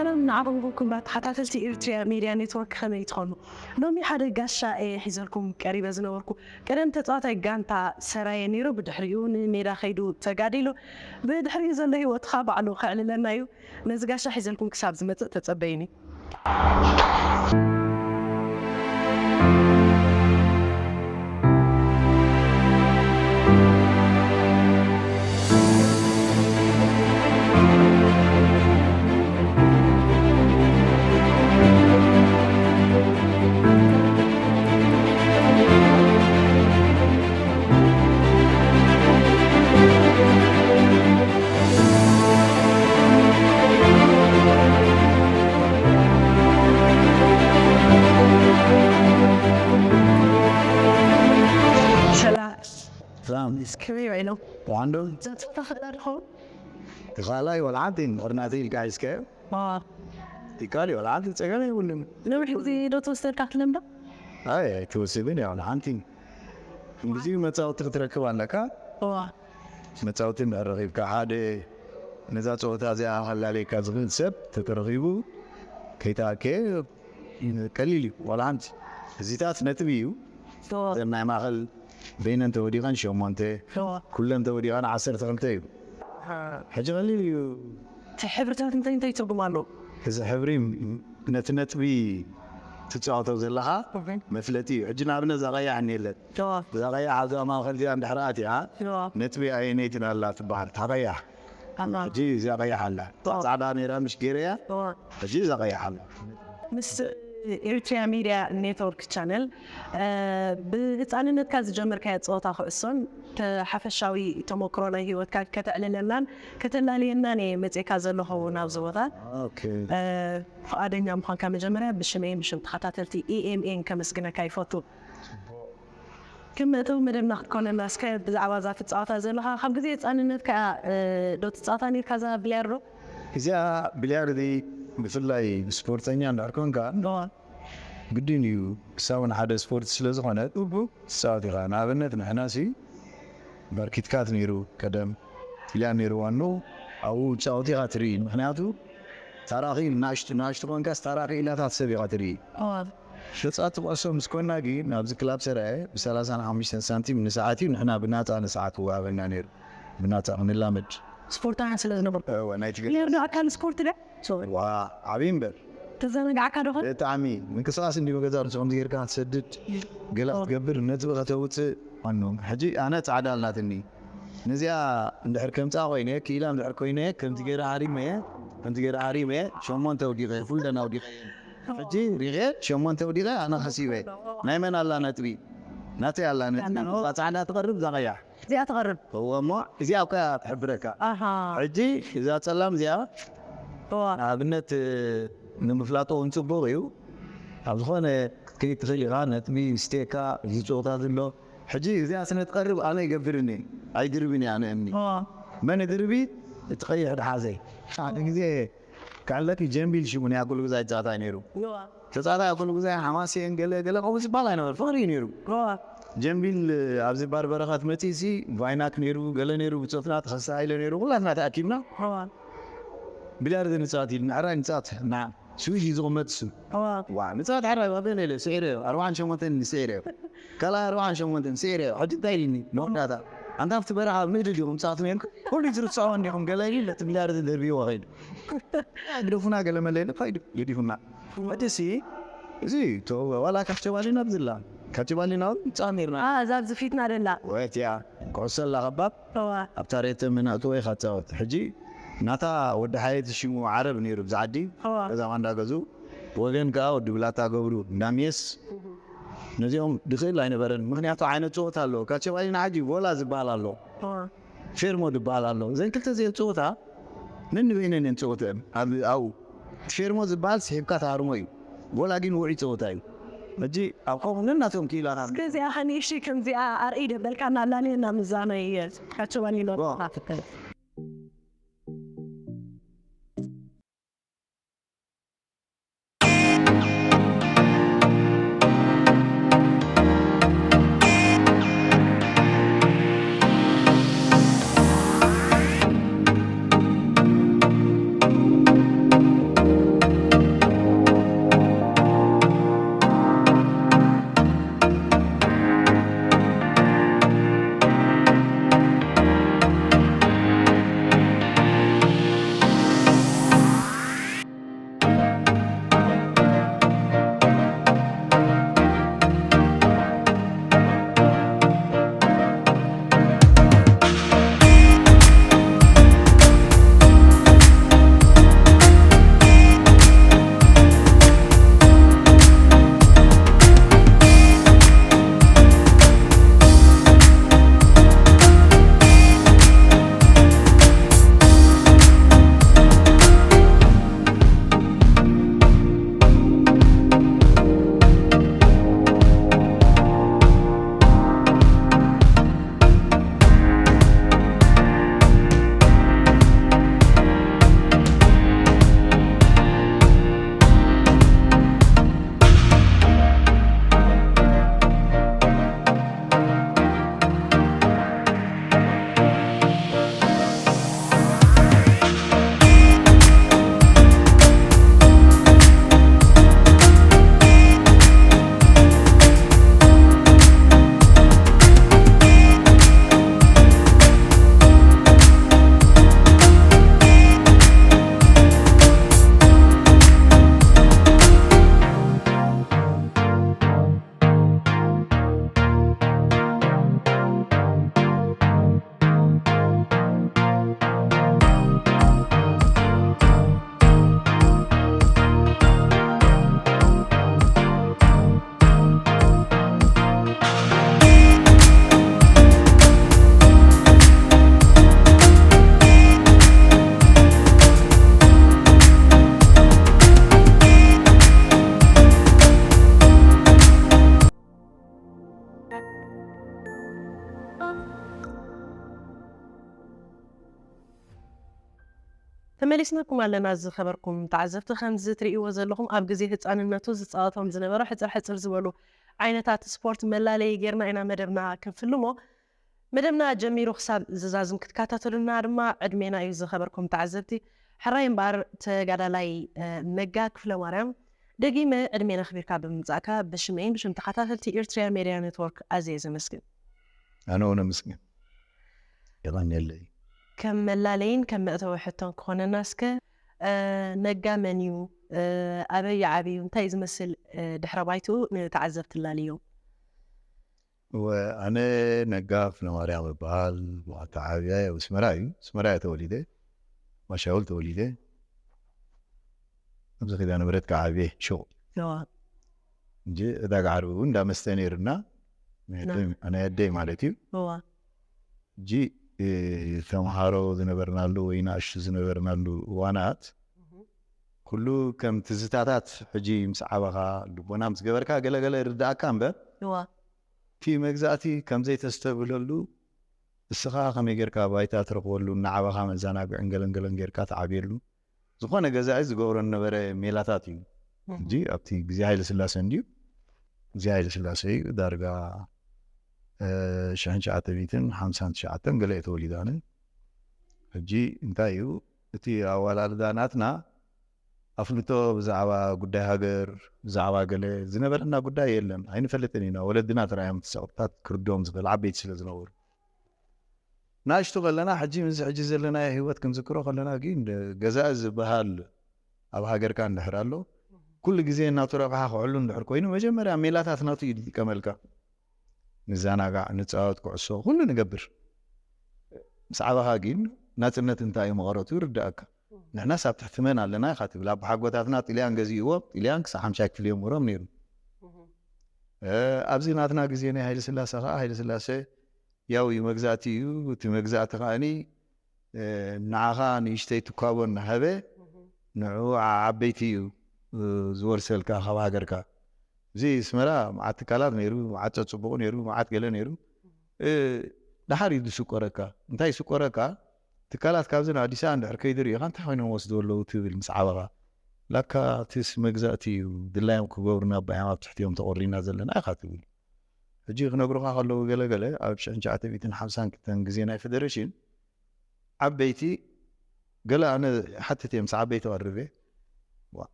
ሰላም ንዓኹም ክቡራት ተኸታተልቲ ኤሪትሪያ ሜድያ ኔትወርክ፣ ከመይ ትኾኑ? ሎሚ ሓደ ጋሻ እየ ሒዘልኩም ቀሪበ ዝነበርኩ። ቀደም ተጻዋታይ ጋንታ ሰራየ ነይሩ፣ ብድሕሪኡ ንሜዳ ከይዱ ተጋዲሉ። ብድሕሪኡ ዘሎ ህይወት ኸኣ ባዕሉ ከዕልለና እዩ። ነዚ ጋሻ ሒዘልኩም ክሳብ ዝመጽእ ተጸበዩኒ። ሰላም። ሰላም። ከመይ ውዒሎም? ደሓን ዶ? ዘንፀታ ክእላ ድኸውን? ተኻላይ ወላ ሓንቲ ምኽርናተይ ኢልካ ሒዝካዮ? ዋ። ይካል እዩ፣ ወላ ሓንቲ ጸገም የብሉን። ነዊሕ ግዜ ዶ ተወሰድካ ክትለምዳ? ኣይ፣ ኣይትወስድን እያ፣ ወላ ሓንቲ። ብዙ መጻወቲ ክትረክብ ኣለካ። ዋ። መጻወቲ እንድሕር ረኺብካ፣ ሓደ ነዛ ጸወታ እዚኣ ከላለየካ ዝኽእል ሰብ ተተረኺቡ፣ ከይተኣከየ ቀሊል እዩ። ዋላ ሓንቲ እዚታት ነጥቢ እዩ። ዋ። እዘን ናይ ማእኸል በይነን ተወዲቐን ሸሞንተ፣ ዋ። ኩለን ተወዲቐን ዓሰርተ ክልተ እዩ። ኣሃ። ሕጂ ቀሊል እዩ። እቲ ሕብርታት እንታይ እንታይ ትርጉም ኣለዎ? እዚ ሕብሪ ም-፣ ነቲ ነጥቢ ትጻወቶ ዘለኻ እህ። መፍለጢ እዩ። ሕጂ ንኣብነት እዛ ቀያሕ እኒኤለን። ዋ። እዛ ቀያሕ ኣብዛ ማእኸል እዚኣ እንድሕር ኣትያ፣ ዋ። ነጥቢ ኣየነይቲ ኣላ ትበሃል? እታ ቀያሕ። ኣላ። ሕጂ እዚኣ ቀያሕ ኣላ። ዋ። ጻዕዳ ነይራ ምሽ ገይረያ? ዋ። ሕጂ እዛ ቀያሕ ኣላ። ምስ ኤሪትሪያ ሚድያ ኔትወርክ ቻነል፣ እ፣ ብህፃንነትካ ዝጀመርካዮ ፀወታ ኩዕሶን ተ-፣ ሓፈሻዊ ተመክሮ ናይ ህይወትካ ከተዕልለናን ከተላልየናን እየ መፂእካ ዘለኹ ናብዚ ቦታ። ኦኬ። እ፣ ፍቓደኛ ምዃንካ መጀመርያ ብሽመይን ብሽም ተኸታተልቲ ኢኤምኤን ከመስግነካ ይፈቱ። ክመእተዊ መደብና ክትኮነና እስከ ብዛዕባ እዛ ትፃወታ ዘለኻ፣ ካብ ግዜ ህፃንነትካ፣ እ፣ ዶ ትፃወታ ነይርካ እዛ ቢልያርዶ? እዚኣ ቢልያርዲ ብፍላይ ስፖርተኛ እንድሕር ኮንካ፣ እዋ። ግድን እዩ። ክሳብ ንሓደ ስፖርት ስለ ዝኾነ፣ እቡ። ትጻወት ኢኻ። ንኣብነት ንሕናሲ ባርኪትካት ነይሩ ቀደም፣ ቢልያርድ ነይሩ ዋኑ፣ ኣብኡ ትጻወት ኢኻ ትርኢ። ምኽንያቱ ታራኺ ናሽቱ፣ ናሽቱ ኮንካስ ታራኺ ኢላታት ሰብ ኢኻ ትርኢ። እዋ። ተጻወቲ ኩዕሶ ምስ ኮና ግን፣ ኣብዚ ክላብ ሰራየ ብሰላሳን ሓሙሽተን ሳንቲም ንሰዓት እዩ፣ ንሕና ብናጻ ንሰዓት ይወሃበና ነይሩ። ብናጻ ክንላመድ። ስፖርታውያን ስለ ዝነበሩ። እወ፣ ናይ ትግርኛ። ቢልያርዶ ኣካል ስፖርት ድያ? ሶሪ። ዋ፣ ዓብዪ እምበር። ተዘናጋዕካ ዶ ኸን? ብጣዕሚ። ምንቅስቓስ እንዲሁ ገዛ ርእሱ ከምዚ ጌርካ ክትሰድድ፣ ገለ ኦ። ክትገብር፣ ነጥቢ ከተውፅእ፣ ዋኑ። ሕጂ ኣነ ጻዕዳ ኣላትኒ። ነዚኣ እንድሕር ከምጻ ኮይነ፣ ክኢላ እንድሕር ኮይነ፣ ከምዚ ገይረ ሃሪመ፣ ከምዚ ገይረ ሃሪመ፣ ሸሞንተ ኣውዲቐ፣ ኩለን ኣውዲቐ። ሕጂ ሪቐ፣ ሸሞንተ ኣውዲቐ፣ ኣነ ከሲበ። ናይ መን ኣላ ነጥቢ? ናተይ ኣላ ነጥቢ። ኦ። እዛ ጻዕዳ ትቐርብ፣ እዛ ቀያሕ። እዚኣ ትቐርብ። እወ፣ እሞ እዚኣ እኮ እያ ትሕብረካ። ኣሃ። ሕጂ እዛ ጸላም እዚኣ፣ እዋ። ንኣብነት፣ ንምፍላጦ እውን ጽቡቕ እዩ። ኣብ ዝኾነ ክትከይድ ትኽእል ኢኻ፣ ነጥቢ ስቴካ፣ እዚ ጸወታ ዘሎ። ሕጂ እዚኣ ስነ ትቐርብ፣ ኣነ ይገብርኒ፣ ኣይድርብን እየ ኣነ እምኒ። እዋ። መን ይድርቢ? እቲ ቀይሕ ድሓዘ። ሓደ ግዜ ክዕለኪ ጀምቢል ሽሙ ናይ ኣኩሉ ግዜ ይጻወታ ነይሩ። እዋ። ተጻዋታይ ኩሉ ግዜ ሓማሴን ገለ ገለ ከምኡ ዝበሃል ኣይነበረ፣ ፍቕሪ እዩ ነይሩ። እዋ። ጀምቢል ኣብዚ ባር በረኸት መጺእሲ ቫይናክ ነይሩ፣ ገለ ነይሩ፣ ብጾትና ተኸስተ ሃይለ ነይሩ፣ ኩላትና ተኣኪብና እዋ። ቢልያርድ ንጻወት ኢሉ፣ ንሕራይ ንጻወት፣ ና፣ ስዊዝ እዩ ዝቕመጥ እሱ። እዋ። ዋ፣ ንጻወት ሕራይ፣ ዋ፣ በለ ኢለ፣ ስዒረዮ፣ ኣርባዓን ሸሞንተን ስዒረዮ። ካልኣይ ኣርባዓን ሸሞንተን ስዒረዮ። ሕጂ እንታይ ኢሉኒ? መወዳእታ። ኣንታ ኣብቲ በረኻ ኣብ ንእዲ ዲኹም ጻወት ነይርኩም? ኩሉ ትርስዕዎ እንዲኹም፣ ገለ ኢሉ፣ ነቲ ቢልያርድ ደርብይዎ ኸይዱ። ግደፉና፣ ገለ መለ ኢሉ፣ ከይዱ፣ ገዲፉና። ሕጂሲ፣ እዚ፣ ቶ-፣ ዋላ ካቸባሊና ብዝላ። ካቸባሊና እውን ንጻወት ነይርና። አ፣ እዛ ኣብዚ ፊትና ደላ። ወት እያ። ኩዕሶ ኣላ ከባብ። እዋ። ኣብታ ሬተ ምናእትዎ ኢኻ ትጻወት። ሕጂ ናታ ወዲ ሓየት ሽሙ ዓረብ ነይሩ ብዛ ዓዲ። እዋ። ገዛ ማንዳ ገዙ። ወገን ከኣ ወዲ ብላታ ገብሩ እንዳሜስ። ነዚኦም ድኽእል ኣይነበረን። ምኽንያቱ ዓይነት ጸወታ ኣለዎ። ካቸባሊና ሕጂ ቮላ ዝበሃል ኣሎ። እዋ። ፌርሞ ዝበሃል ኣሎ። እዘን ክልተ እዚአን ጸወታ ነንበይነን እየን ጸወተአን። ኣብ፣ ኣብኡ። እቲ ፌርሞ ዝበሃል ስሒብካ ትሃርሞ እዩ። ቮላ ግን ውዑይ ጸወታ እዩ። ሕጂ ኣብ ከምኡ ነናቶም ክኢላታት እስከ እዚኣ ኸ ንእሽተይ ከምዚኣ ኣርእይ ዶ በልካና፣ ኣላልየና ምዛ ናይ ካቸባሊኖ ዋ። ትከታተል። ተመሊስናኩም ኣለና። ዝኸበርኩም ተዓዘብቲ፣ ከምዚ ትርእይዎ ዘለኹም ኣብ ግዜ ህፃንነቱ ዝፃወቶም ዝነበረ ሕፅር ሕፅር ዝበሉ ዓይነታት ስፖርት መላለዪ ጌርና ኢና መደብና ክንፍልሞ። መደብና ጀሚሩ ክሳብ ዝዛዝም ክትከታተሉና ድማ ዕድሜና እዩ። ዝኸበርኩም ተዓዘብቲ፣ ሕራይ እምበኣር ተጋዳላይ ነጋ ክፍለ ማርያም፣ ደጊመ ዕድሜና ኣኽቢርካ ብምምጻእካ ብሽመይን ብሽም ተኸታተልቲ ኤርትሪያ ሜድያ ኔትወርክ ኣዝየ ዘመስግን። ኣነ እውን ኣመስግን። የቐንየለይ። ከም መላለይን ከም መእተዊ ሕቶን ክኾነና እስከ፣ ነጋ መን እዩ? ኣበይ ዓብዩ? እንታይ ዝመስል ድሕረ ባይትኡ ንተዓዘብቲ ላልዮ? ኣነ ነጋ ፍለማርያም እበሃል። ተዓብያ ኣብ ኣስመራ እዩ። ኣስመራ እየ ተወሊደ። ማሻውል ተወሊደ። ኣብዚ ኪዳነ ምሕረት ከዓብየ ሹቕ እንጂ ዕዳጋ ዓርቢ እውን እንዳ መስተ ነይርና። ናይ ኣደይ ማለት እዩ። ሕጂ ተምሃሮ ዝነበርናሉ ወይ ንኣሽቱ ዝነበርናሉ እዋናት ኩሉ ከም ትዝታታት ሕጂ ምስ ዓበኻ ልቦና ምስ ገበርካ ገለገለ ይርድኣካ እምበር እቲ መግዛእቲ ከምዘይተስተብህለሉ እስኻ ከመይ ጌርካ ባይታ ትረኽበሉ እናዓበኻ መዘናግዕን ገለንገለን ጌርካ ትዓብየሉ ዝኾነ ገዛኢ ዝገብሮ ዝነበረ ሜላታት እዩ። ሕጂ ኣብቲ ግዜ ሃይለ ስላሴ እንድዩ ግዜ ሃይለ ስላሴ እዩ ዳርጋ ሽሕን ትሽዓተ ሚእትን ሓምሳን ትሽዓተን ገለ እየ ተወሊደ ኣነ። ሕጂ እንታይ እዩ እቲ ኣዋላልዳ ናትና ኣፍልጦ ብዛዕባ ጉዳይ ሃገር ብዛዕባ ገለ ዝነበረና ጉዳይ የለን ኣይንፈልጥን ኢና። ወለድና ተራዮም እቲ ጸቕጥታት ክርድኦም ዝኽእል ዓበይቲ ስለ ዝነበሩ ናእሽቱ ከለና ሕጂ ምስ ሕጂ ዘለናዮ ህይወት ክንዝክሮ ከለና ግን ገዛኢ ዝበሃል ኣብ ሃገርካ እንድሕር ኣሎ ኩሉ ግዜ እናቱ ረብሓ ክዕሉ እንድሕር ኮይኑ መጀመርያ ሜላታት ናቱ እዩ ዝጥቀመልካ። ንዘናጋዕ ንፃወት ኩዕሶ ኩሉ ንገብር። ምስ ዓበኻ ግን ናፅነት እንታይ እዩ መቐረቱ ይርዳእካ። ንሕናስ ኣብ ትሕቲ መን ኣለና ኢኻ ትብል ኣቦሓጎታትና ጥልያን ገዚእዎም ጥልያን ክሳብ ሓምሻይ ክፍሊ እዮም ወሮም ነይሩ። ኣብዚ ናትና ግዜ ናይ ሃይለ ስላሴ ከዓ ሃይለ ስላሴ ያው እዩ መግዛእቲ እዩ። እቲ መግዛእቲ ከዓኒ ንዓኻ ንእሽተይ ትኳቦ እናሃበ ንዕኡ ዓበይቲ እዩ ዝወርሰልካ ካብ ሃገርካ። እዚ ኣስመራ መዓት ትካላት ነይሩ፣ መዓት ጸጽቡቑ ነይሩ፣ መዓት ገለ ነይሩ። ድሓር እዩ ዝስቆረካ። እንታይ ይስቆረካ? ትካላት ካብዚ ንኣዲስ ኣበባ እንድሕር ከይዱ ርኢኻ እንታይ ኮይኖም ወስዱ ኣለዉ ትብል ምስ ዓበኻ። ላካ እቲስ መግዛእቲ እዩ ድላዮም ክገብሩና ባዮም ኣብ ትሕቲኦም ተቆሪና ዘለና ኢኻ ትብል። ሕጂ ክነግሩኻ ከለዉ ገለ ገለ ኣብ ሽሕን ትሽዓተ ሚእትን ሓምሳን ክልተን ግዜ ናይ ፌደሬሽን ዓበይቲ ገለ ኣነ ሓትት እየ ምስ ዓበይቲ ቀርብ እየ።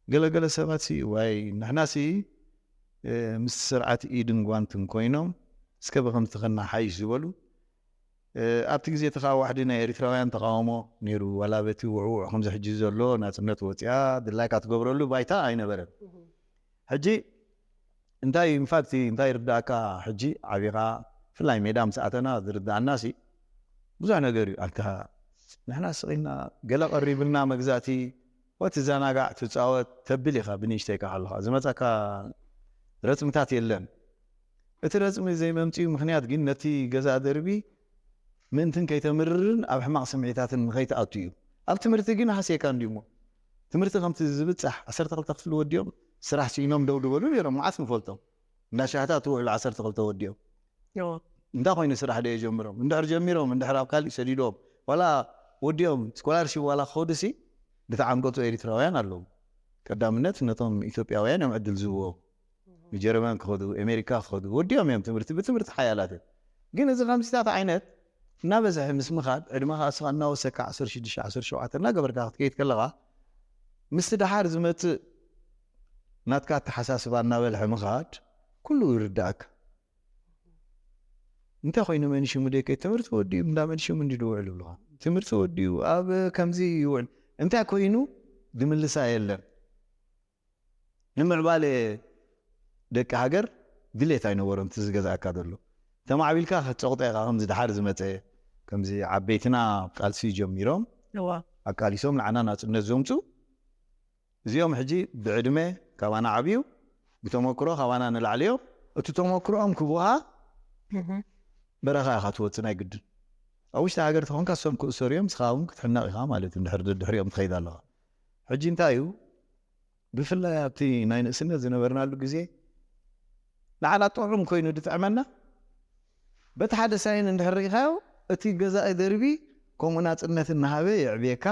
ገለ ገለ ሰባት ሲ ዋይ ንሕና ሲ ምስ ስርዓት ኢድን ጓንትን ኮይኖም እስከ ብከምቲ ከናሓይሽ ዝበሉ ኣብቲ ግዜ እቲ ከዓ ዋሕዲ ናይ ኤሪትራውያን ተቃውሞ ነይሩ ዋላ በቲ ውዕውዕ ከምዚ ሕጂ ዘሎ ናፅነት ወፅያ ድላይካ ትገብረሉ ባይታ ኣይነበረን። ሕጂ እንታይ ኢንፋክት እንታይ ይርዳእካ ሕጂ ዓቢኻ ብፍላይ ሜዳ ምስ ኣተና ዝርዳእና ሲ ብዙሕ ነገር እዩ ኣንታ ንሕና ስቕ ኢልና ገለ ቀሪብልና መግዛእቲ ወይ ትዘናጋዕ ትፃወት ተብል ኢኻ ብንእሽተይካ ከለኻ ዝመፀካ ረፅምታት የለን። እቲ ረፅሚ ዘይመምፅኡ ምኽንያት ግን ነቲ ገዛ ደርቢ ምእንትን ከይተምርርን ኣብ ሕማቕ ስምዒታትን ንኸይትኣቱ እዩ። ኣብ ትምህርቲ ግን ሃስየካ እንዲሞ ትምህርቲ ከምቲ ዝብፃሕ ዓሰርተ ክልተ ክፍሊ ወዲኦም ስራሕ ስኢኖም ደው ድበሉ ነይሮም መዓት ንፈልጦም እንዳሻህታ ትውዕሉ ዓሰርተ ክልተ ወዲኦም እንታይ ኮይኑ ስራሕ ደ ጀምሮም እንድሕር ጀሚሮም እንድሕር ኣብ ካሊእ ሰዲዶም ዋላ ወዲኦም ስኮላርሺፕ ዋላ ክኸዱ ሲ ዝተዓንቀፁ ኤሪትራውያን ኣለዉ። ቀዳምነት ነቶም ኢትዮጵያውያን እዮም ዕድል ዝህብዎም። ንጀርመን ክኸዱ፣ ኤሜሪካ ክኸዱ ወዲኦም እዮም ትምህርቲ ብትምህርቲ ሓያላት እዮም። ግን እዚ ከምዚታት ዓይነት እናበዝሐ ምስ ምኻድ ዕድመኻ እስኻ እናወሰካ ዓሰርተ ሽዱሽተ ዓሰርተ ሸውዓተ እናገበርካ ክትከይድ ከለኻ ምስቲ ደሓር ዝመፅእ ናትካ ኣተሓሳስባ እናበልሐ ምኻድ ኩሉ ይርዳእካ። እንታይ ኮይኑ መንሽሙ ደይ ከይ ትምህርቲ ወዲኡ እንዳ መንሽሙ እንዲ ድውዕል ይብልኻ ትምህርቲ ወዲኡ ኣብ ከምዚ ይውዕል እንታይ ኮይኑ ድምልሳ የለን። ንምዕባለ ደቂ ሃገር ድሌት ኣይነበሮም እቲ ዝገዝኣካ ዘሎ ተማዕቢልካ ከፀቑጠ ኢኻ ከምዚ ድሓር ዝመፀ ከምዚ ዓበይትና ቃልሲ ጀሚሮም ኣቃሊሶም ንዓና ናፅነት ዘምፁ እዚኦም ሕጂ ብዕድመ ካባና ዓብዩ ብተመክሮ ካባና ንላዕሊ እዮም። እቲ ተመክሮኦም ክቡሃ በረኻ ኢኻ ትወፅእ ናይ ግድን። ኣብ ውሽጢ ሃገር ተኾንካ እሶም ክእሰሩ እዮም፣ ንስኻ እውን ክትሕነቕ ኢኻ ማለት እዩ። እንድሕር ድሕሪኦም ትኸይድ ኣለኻ። ሕጂ እንታይ እዩ ብፍላይ ኣብቲ ናይ ንእስነት ዝነበርናሉ ግዜ ንዓና ጥዑም ኮይኑ ድጥዕመና በቲ ሓደ ሳይን እንድሕር ርኢኻዮ እቲ ገዛኢ ደርቢ ከምኡ ናፅነት እናሃበ የዕብየካ።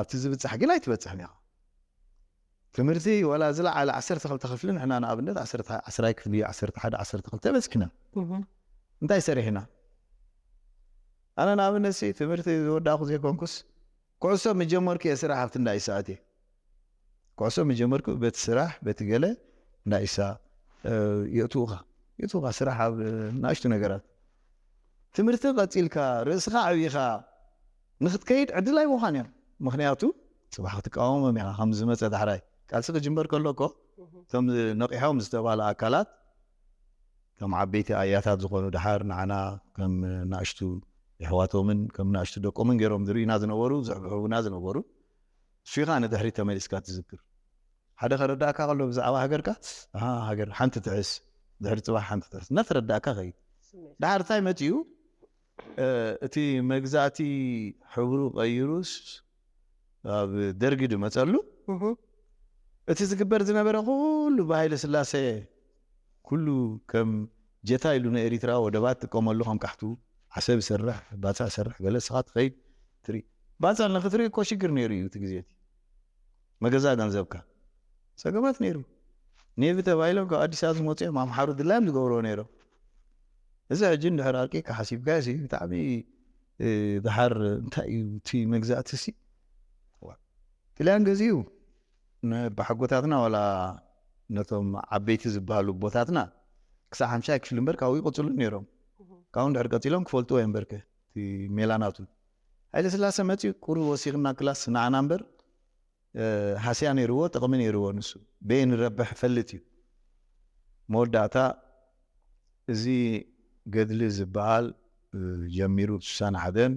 ኣብቲ ዝብጻሕ ግን ኣይትበጽሕን ኢኻ። ትምህርቲ ወላ ዝለዓለ ዓሰርተ ክልተ ክፍሊ ንሕና ንኣብነት ዓሰርተ፣ ዓስራይ ክፍሊ፣ ዓሰርተ ሓደ፣ ዓሰርተ ክልተ በጽሕና። እንታይ ሰሪሕና? ኣነ ንኣብነት ሲ ትምህርቲ ዝወዳእኩ ዘይኮንኩስ ኩዕሶ ምጀመርኩ እየ ስራሕ ኣብቲ እንዳ ኢሳኣት እየ። ኩዕሶ ምጀመርኩ በቲ ስራሕ በቲ ገለ እንዳ ኢሳ የእትኡኻ የእትኡኻ ስራሕ ኣብ ናእሽቱ ነገራት ትምህርቲ ቀጺልካ ርእስኻ ዓብይኻ ንክትከይድ ዕድል ኣይቦኻን እዮም። ምክንያቱ ጽባሕ ክትቃወሞም ኢኻ ከም ዝመጸ ዳሕራይ ቃልሲ ክጅመር ከሎ እኮ እቶም ነቂሖም ዝተባለ ኣካላት ከም ዓበይቲ ኣያታት ዝኾኑ ድሓር ንዓና ከም ናእሽቱ የሕዋቶምን ከም ናእሽቱ ደቆምን ገይሮም ዝርእዩና ዝነበሩ ዝሕብሕቡና ዝነበሩ እሱ ኢኻ ንድሕሪት ተመሊስካ ትዝክር። ሓደ ከረዳእካ ከሎ ብዛዕባ ሃገርካ፣ ኣሃ፣ ሃገር ሓንቲ ትሕስ፣ ድሕሪ ጽባሕ ሓንቲ ትሕስ እናተረዳእካ ከይድ። ድሓር እንታይ መጺኡ? እቲ መግዛእቲ ሕብሩ ቀይሩስ ኣብ ደርጊ ድመጸሉ እቲ ዝግበር ዝነበረ ኩሉ ብሃይለ ስላሴ ኩሉ ከም ጀታ ኢሉ ንኤሪትራ ወደባት ጥቀመሉ ከም ቃሕቱ ዓሰብ ይሰርሕ ባጻ ይሰርሕ ገለ ስኻ ትኸይድ ትርኢ ባጻ ንክትርኢ እኮ ሽግር ነይሩ እዩ እቲ ግዜ እቲ መገዛ ገንዘብካ ጸገማት ነይሩ ኔቪ ተባሂሎም ካብ ኣዲስ ኣበባ ዝመፁ እዮም ኣምሓሩ ድላዮም ዝገብርዎ ነይሮም እዚ ሕጂ እንድሕር ኣርቂካ ሓሲብካ ሲ ብጣዕሚ ድሓር እንታይ እዩ እቲ መግዛእቲ ሲ ጥልያን ገዚኡ ንባሓጎታትና ዋላ ነቶም ዓበይቲ ዝበሃሉ ቦታትና ክሳብ ሓምሻይ ክፍሊ እምበር ካብኡ ይቕፅሉ ነይሮም ካብኡ እንድሕር ቀፂሎም ክፈልጥዎ እዮም በርከ እቲ ሜላ ናቱ ሃይለ ስላሰ መፂኡ ቁሩብ ወሲኽና ክላስ ንዓና እምበር ሃስያ ነይርዎ ጥቕሚ ነይርዎ ንሱ በየ ንረብሕ ፈልጥ እዩ መወዳእታ እዚ ገድሊ ዝበሃል ጀሚሩ ስሳን ሓደን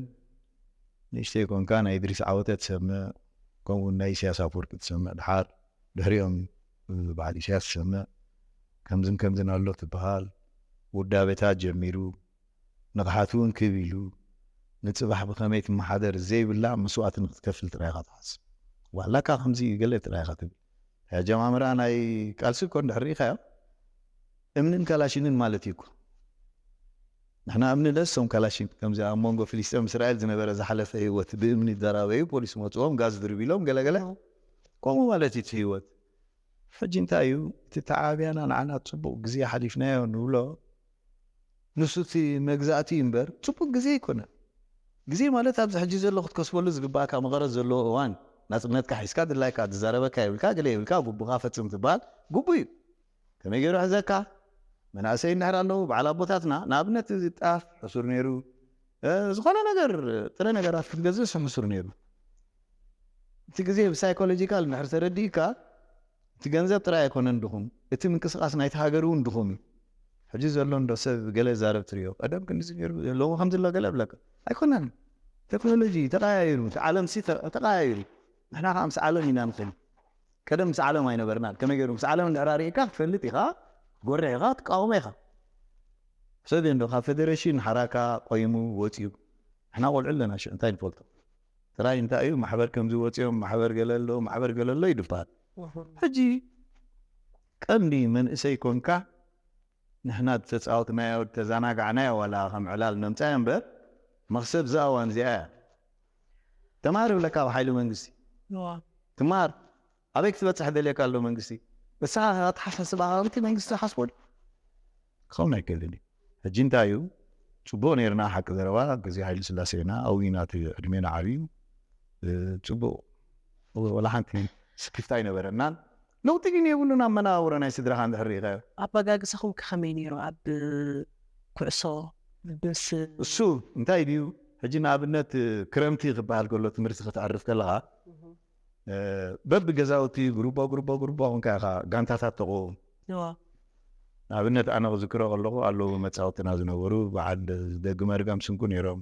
ንእሽተይ ኮንካ ናይ እድሪስ ዓወተ ትሰምዕ ከምኡ ናይ ኢሳያስ ኣፈወርቂ ትሰምዕ ድሓር ድሕሪኦም በዓል ኢሳያስ ትሰምዕ ከምዝን ከምዝን ኣሎ ትበሃል ውዳቤታት ጀሚሩ ንቕሓት እውን ክብ ኢሉ ንፅባሕ ብኸመይ ትመሓደር ዘይብላ መስዋእቲ ንክትከፍል ጥራይ ኢኻ ትሓስብ ዋላካ ከምዚ ገለ ጥራይ ኢኻ ትብል ኣጀማምራ ናይ ቃልሲ እኮ እንድሕር ርኢኻዮ እምንን ካላሽንን ማለት እዩ እኮ ንሕና እምኒ ደስ ሶም ካላሽን ከምዚ ኣብ መንጎ ፍሊስጤም እስራኤል ዝነበረ ዝሓለፈ ህይወት ብእምኒ ይደራበዩ ፖሊስ መፅዎም ጋዝ ድርቢሎም ገለገለ ከምኡ ማለት እዩ እቲ ህይወት ሕጂ እንታይ እዩ እቲ ተዓብያና ንዓና ፅቡቅ ግዜ ሓሊፍናዮ ንብሎ ንሱ እቲ መግዛእቲ እዩ እምበር ፅቡቅ ግዜ ኣይኮነን ግዜ ማለት ኣብዚ ሕጂ ዘሎ ክትከስበሉ ዝግባእካ መቐረት ዘለዎ እዋን ናፅነትካ ሒዝካ ድላይካ ዝዛረበካ የብልካ ገለ የብልካ ግቡኻ ፈፅም ትበሃል ግቡ እዩ ከመይ ገይሩ ሕዘካ መናእሰይ እንድሕር ኣለዉ በዓል ኣቦታትና ንኣብነት እዚ ጣፍ ሕሱር ነይሩ ዝኾነ ነገር ጥረ ነገራት ክትገዝእ ሕሱር ነይሩ እቲ ግዜ ብሳይኮሎጂካል እንድሕር ተረዲእካ እቲ ገንዘብ ጥራይ ኣይኮነን ድኹም እቲ ምንቅስቃስ ናይቲ ሃገር እውን ድኹም እዩ ሕጂ ዘሎ እንዶ ሰብ ገለ ዛረብ ትሪኦ ቀደም ክንድዚ ነይሩ ሎሚ ከምዚ ኣሎ ገለ ብለካ ኣይኮነን ቴክኖሎጂ ተቀያይሩ እቲ ዓለም ሲ ተቀያይሩ ንሕና ከዓ ምስ ዓለም ኢና ንኸይድ ቀደም ምስ ዓለም ኣይነበርናን ከመይ ገይሩ ምስ ዓለም እንድሕር ኣርኢካ ክትፈልጥ ኢኻ ትጎርሕ ኢኻ ትቃወሞ ኢኻ ሰብ እንዶ ካብ ፌደሬሽን ሓራካ ቆይሙ ወፂኡ ንሕና ቆልዑ ኣለና ሽዑ እንታይ ንፈልጦ ጥራይ እንታይ እዩ ማሕበር ከምዚ ወፂኦም ማሕበር ገለ ኣሎ ማሕበር ገለ ኣሎ ይድበሃል ሕጂ ቀንዲ መንእሰይ ኮንካ ንሕና ዝተፃወትናዮ ተዘናጋዕናዮ ዋላ ከም ዕላል ነምፃዮ እምበር መክሰብ እዛ እዋን እዚኣ እያ ተማሃር ይብለካ ኣብ ሓይሊ መንግስቲ ትማር ኣበይ ክትበፅሕ ደልየካ ኣሎ መንግስቲ ንስኻ ኣተሓሳስባኻ እቲ መንግስቲ ሓስቦ ክኸውን ኣይክእልን እዩ ሕጂ እንታይ እዩ ፅቡቅ ነርና ሓቂ ዘረባ ግዜ ሃይለ ስላሴ ኢና ኣብና እቲ ዕድሜና ዓብዩ ፅቡቅ ወላ ሓንቲ ስክፍታ ኣይነበረናን ለውጢ ግን የብሉን ኣብ መነባብሮ ናይ ስድራኻ እንድሕር ርኢኻዮ ኣበጋግሳኹም ከኸመይ ነይሩ ኣብ ኩዕሶ ምስ እሱ እንታይ ድዩ ሕጂ ንኣብነት ክረምቲ ክበሃል ከሎ ትምህርቲ ክትዕርፍ ከለኻ በቢ ገዛውቲ ጉሩቦ ጉሩቦ ጉሩቦ ኮንካ ኢኻ ጋንታታት ተቆውም ንኣብነት ኣነ ክዝክሮ ከለኹ ኣለዉ መፃወትና ዝነበሩ በዓል ደጊ መርገም ስንኩ ነይሮም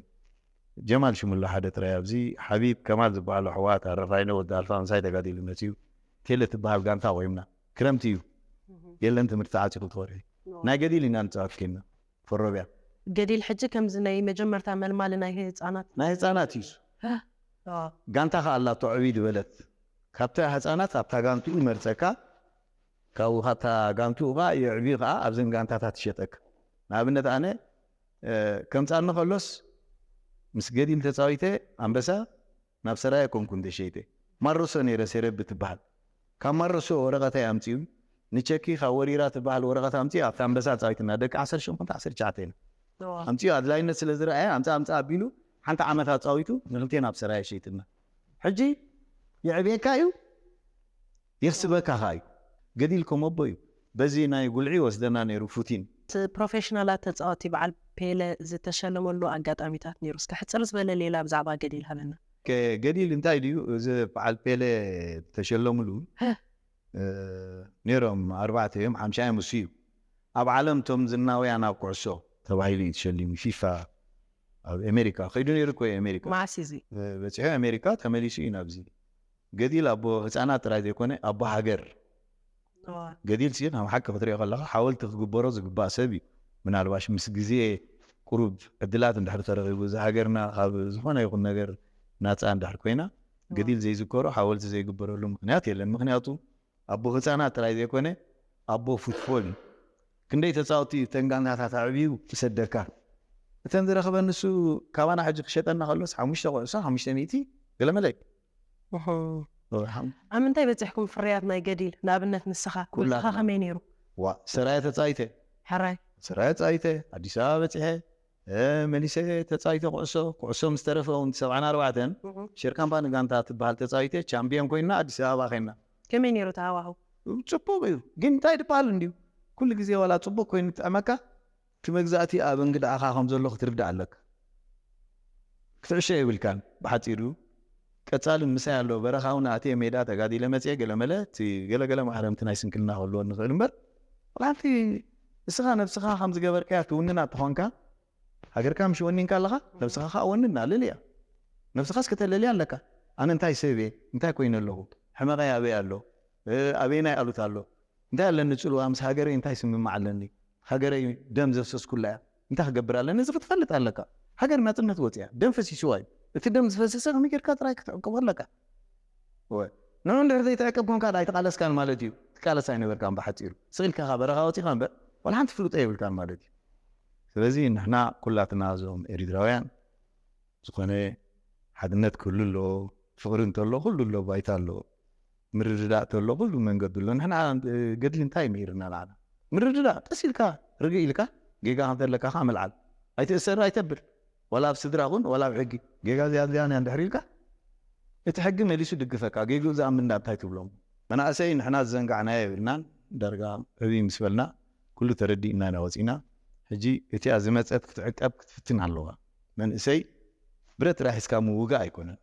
ጀማል ሽሙሎ ሓደ ጥራይ ኣብዚ ሓቢብ ከማል ዝበሃሉ ኣሕዋት ኣረፋይነ ወዲ ኣልፋ ምሳይ ተጋዲሉ መፅዩ ቴለ ትበሃል ጋንታ ቆይምና ክረምቲ እዩ የለን ትምህርቲ ተዓፂኹ ትወርሒ ናይ ገዲል ኢና ንፃወት ኬና ፈሮብያ ገዲል ሕጂ ከምዚ ናይ መጀመርታ መልማሊ ናይ ህፃናት ናይ ህፃናት እዩ ጋንታ ከ ኣላቶ ዕብይ ዝበለት ካብታ ህፃናት ኣብታ ጋንትኡ ይመርፀካ ካብኡ ካብታ ጋንትኡ ከዓ የዕብዩ ከዓ ኣብዘን ጋንታታት ይሸጠካ ንኣብነት ኣነ ከምፃኒ ከሎስ ምስ ገዲል ተፃዊተ ኣንበሳ ናብ ሰራየ ኮንኩ እንተሸይተ ማረሶ ነይረ፣ ሴረብ ትበሃል። ካብ ማረሶ ወረቐተይ ኣምፅኡ፣ ንቸኪ ካብ ወሪራ ትበሃል ወረቐት ኣምፅኡ ኣብቲ ኣንበሳ ፃዊትና ደቂ ዓሰርተ ሸሞንተ ዓሰርተ ትሽዓተ ኢና። ኣምፅኡ ኣድላይነት ስለ ዝረኣየ ኣምፃ ኣምፃ ኣቢሉ ሓንቲ ዓመት ኣፃዊቱ ንክልቴና ኣብ ሰራየ ሸይጥና። ሕጂ የዕብየካ እዩ፣ የኽስበካ ኸዓ እዩ። ገዲል ከም ኣቦ እዩ። በዚ ናይ ጉልዒ ወስደና ነይሩ ፉቲን። ፕሮፌሽናላት ተፃወቲ በዓል ፔለ ዝተሸለመሉ ኣጋጣሚታት ነይሩ። እስከ ሕፅር ዝበለ ሌላ ብዛዕባ ገዲል ሃበና። ገዲል እንታይ ድዩ? እዚ በዓል ፔለ ተሸለምሉ ነይሮም ኣርባዕተ እዮም፣ ሓምሻ እዮም እሱ እዩ። ኣብ ዓለም ቶም ዝናውያን ኣብ ኩዕሶ ተባሂሉ እዩ ተሸሊሙ። ፊፋ ኣብ ኣሜሪካ ከይዱ ነይሩ እኮ እዩ። ኣሜሪካ መዓስ እዚ በፂሑ ኣሜሪካ ተመሊሱ እዩ ናብዚ። ገዲል ኣቦ ህፃናት ጥራይ ዘይኮነ ኣቦ ሃገር። ገዲል ሲ ከም ሓቂ ክትሪኦ ከለካ ሓወልቲ ክግበሮ ዝግባእ ሰብ እዩ። ምናልባሽ ምስ ግዜ ቁሩብ ዕድላት እንድሕር ተረኺቡ፣ እዚ ሃገርና ካብ ዝኾነ ይኹን ነገር ናፃ እንድሕር ኮይና፣ ገዲል ዘይዝከሮ ሓወልቲ ዘይግበረሉ ምክንያት የለን። ምክንያቱ ኣቦ ህፃናት ጥራይ ዘይኮነ ኣቦ ፉትቦል እዩ። ክንደይ ተፃወቲ እተን ጋንታታት ኣዕብዩ ዝሰደካ። እተን ዝረኸበ ንሱ ካባና ሕጂ ክሸጠና ከሎስ ሓሙሽተ ኩዕሶ ሓሙሽተ ሚእቲ ገለመለ እዩ። ኣብ ምንታይ በፂሕኩም ፍርያት ናይ ገዲል? ንኣብነት ንስኻ ወድኻ ከመይ ነይሩ? ዋ ሰራየ ተፃይተ ሕራይ ሰራየ ተፃይተ ኣዲስ ኣበባ በፂሐ መሊሰ ተፃይተ ኩዕሶ። ኩዕሶ ምስ ተረፈ እውን ሰብዓን ኣርባዕተን ሸር ካምፓኒ ጋንታ ትበሃል ተፃይተ ቻምፒዮን ኮይና ኣዲስ ኣበባ ኮይና። ከመይ ነይሩ ተሃዋህው? ፅቡቅ እዩ ግን እንታይ ድበሃል እንድዩ ኩሉ ግዜ ዋላ ፅቡቅ ኮይኑ ትጥዕመካ እቲ መግዛእቲ ኣብ እንግድኣኻ ከም ዘሎ ክትርዳእ ኣለካ። ክትዕሾ የብልካን። ብሓፂሩ ቀፃሊ ምሳይ ኣሎ። በረኻ እውን ኣትየ ሜዳ ተጋዲለ መፅየ ገለመለ እቲ ገለገለ ማሕረምቲ ናይ ስንክልና ክህልዎ ንኽእል እምበር ዋላ ሓንቲ ንስኻ ነብስኻ ከም ዝገበርካያ ትውንና ተኾንካ ሃገርካ ምሽ ወኒንካ ኣለኻ ነብስኻ ከዓ ወንና ልልያ። ነብስኻስ ከተለልያ ኣለካ። ኣነ እንታይ ሰብ እየ እንታይ ኮይነ ኣለኹ ሕመቐይ ኣበይ ኣሎ ኣበየናይ ኣሉት ኣሎ እንታይ ኣለኒ ፅልዋ ምስ ሃገረይ እንታይ ስምማዕ ኣለኒ ሃገረይ ደም ዘፍሰስኩላ እያ እንታይ ክገብር ኣለኒ እዚ ክትፈልጥ ኣለካ። ሃገር ናፅነት ወፅያ ደም ፈሲስዋ እዩ እቲ ደም ዝፈሰሰ ከመይ ጌርካ ጥራይ ክትዕቅቦ ኣለካ። ንዑ እንድሕር ዘይትዕቅብ ኮንካ ኣይተቃለስካን ማለት እዩ። ትቃለስ ኣይነበርካን ብሓፂሩ ስኢልካ ካብ በረኻ ወፂኻ እምበር ዋላ ሓንቲ ፍልጦ የብልካን ማለት እዩ። ስለዚ ንሕና ኩላትና እዞም ኤሪትራውያን ዝኾነ ሓድነት ክህሉ ኣለዎ። ፍቕሪ እንተሎ ኩሉ ኣሎ ባይታ ኣለዎ። ምርድዳእ እንተሎ ኩሉ መንገዲ ኣሎ። ንሕና ገድሊ እንታይ ምሂርና ንዓና? ምርድዳእ ቀስ ኢልካ ርግእ ኢልካ ጌጋ ከም ዘለካ ከዓ ምልዓል። ኣይትእሰር ኣይተብል። ዋላ ኣብ ስድራ ኩን ዋላ ኣብ ሕጊ ጌጋ እዚኣ እዚኣ እያ እንድሕር ኢልካ እቲ ሕጊ መሊሱ ድግፈካ። ጌግኡ ዝኣምን ዳ እንታይ ትብሎም? መናእሰይ ንሕና ዝዘንጋዕናዮ የብልናን። ዳርጋ ዕብይ ምስ በልና ኩሉ ተረዲእና ኢና ወፂና። ሕጂ እቲኣ ዝመፀት ክትዕቀብ ክትፍትን ኣለዋ። መንእሰይ ብረት ጥራይ ሒዝካ ምውጋእ ኣይኮነን።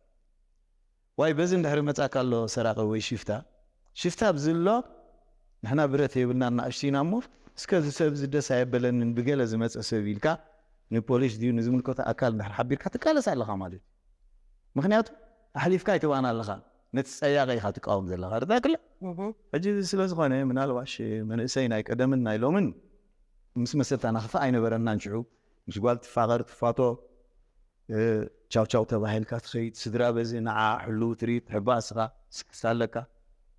ዋይ በዚ እንድሕሪ መጻካ ኣሎ ሰራቂ ወይ ሽፍታ ሽፍታ ኣብዚ ኣሎ ንሕና ብረት የብልና እናእሽቱ ኢና እሞ እስከ እዚ ሰብ እዚ ደስ ኣየበለንን ብገለ ዝመፀ ሰብ ኢልካ ንፖሊስ ድዩ ንዝምልከቶ ኣካል እንድሕር ሓቢርካ ትቃለስ ኣለካ ማለት እዩ። ምክንያቱ ኣሕሊፍካ ኣይትባና ኣለካ ነቲ ፀያቂ ኢካ ትቃወም ዘለካ ርዳክለ ሕጂ እዚ ስለ ዝኾነ ምናልባሽ መንእሰይ ናይ ቀደምን ናይ ሎምን ምስ መሰልታ ናኽፋእ ኣይነበረናን ሽዑ ምስ ጓል ትፋቐር ትፋቶ ቻው ቻው ተባሂልካ ትኸይድ ስድራ በዚ ንዓ ሕልው ትርኢ ትሕባ እስኻ ስክስታ ኣለካ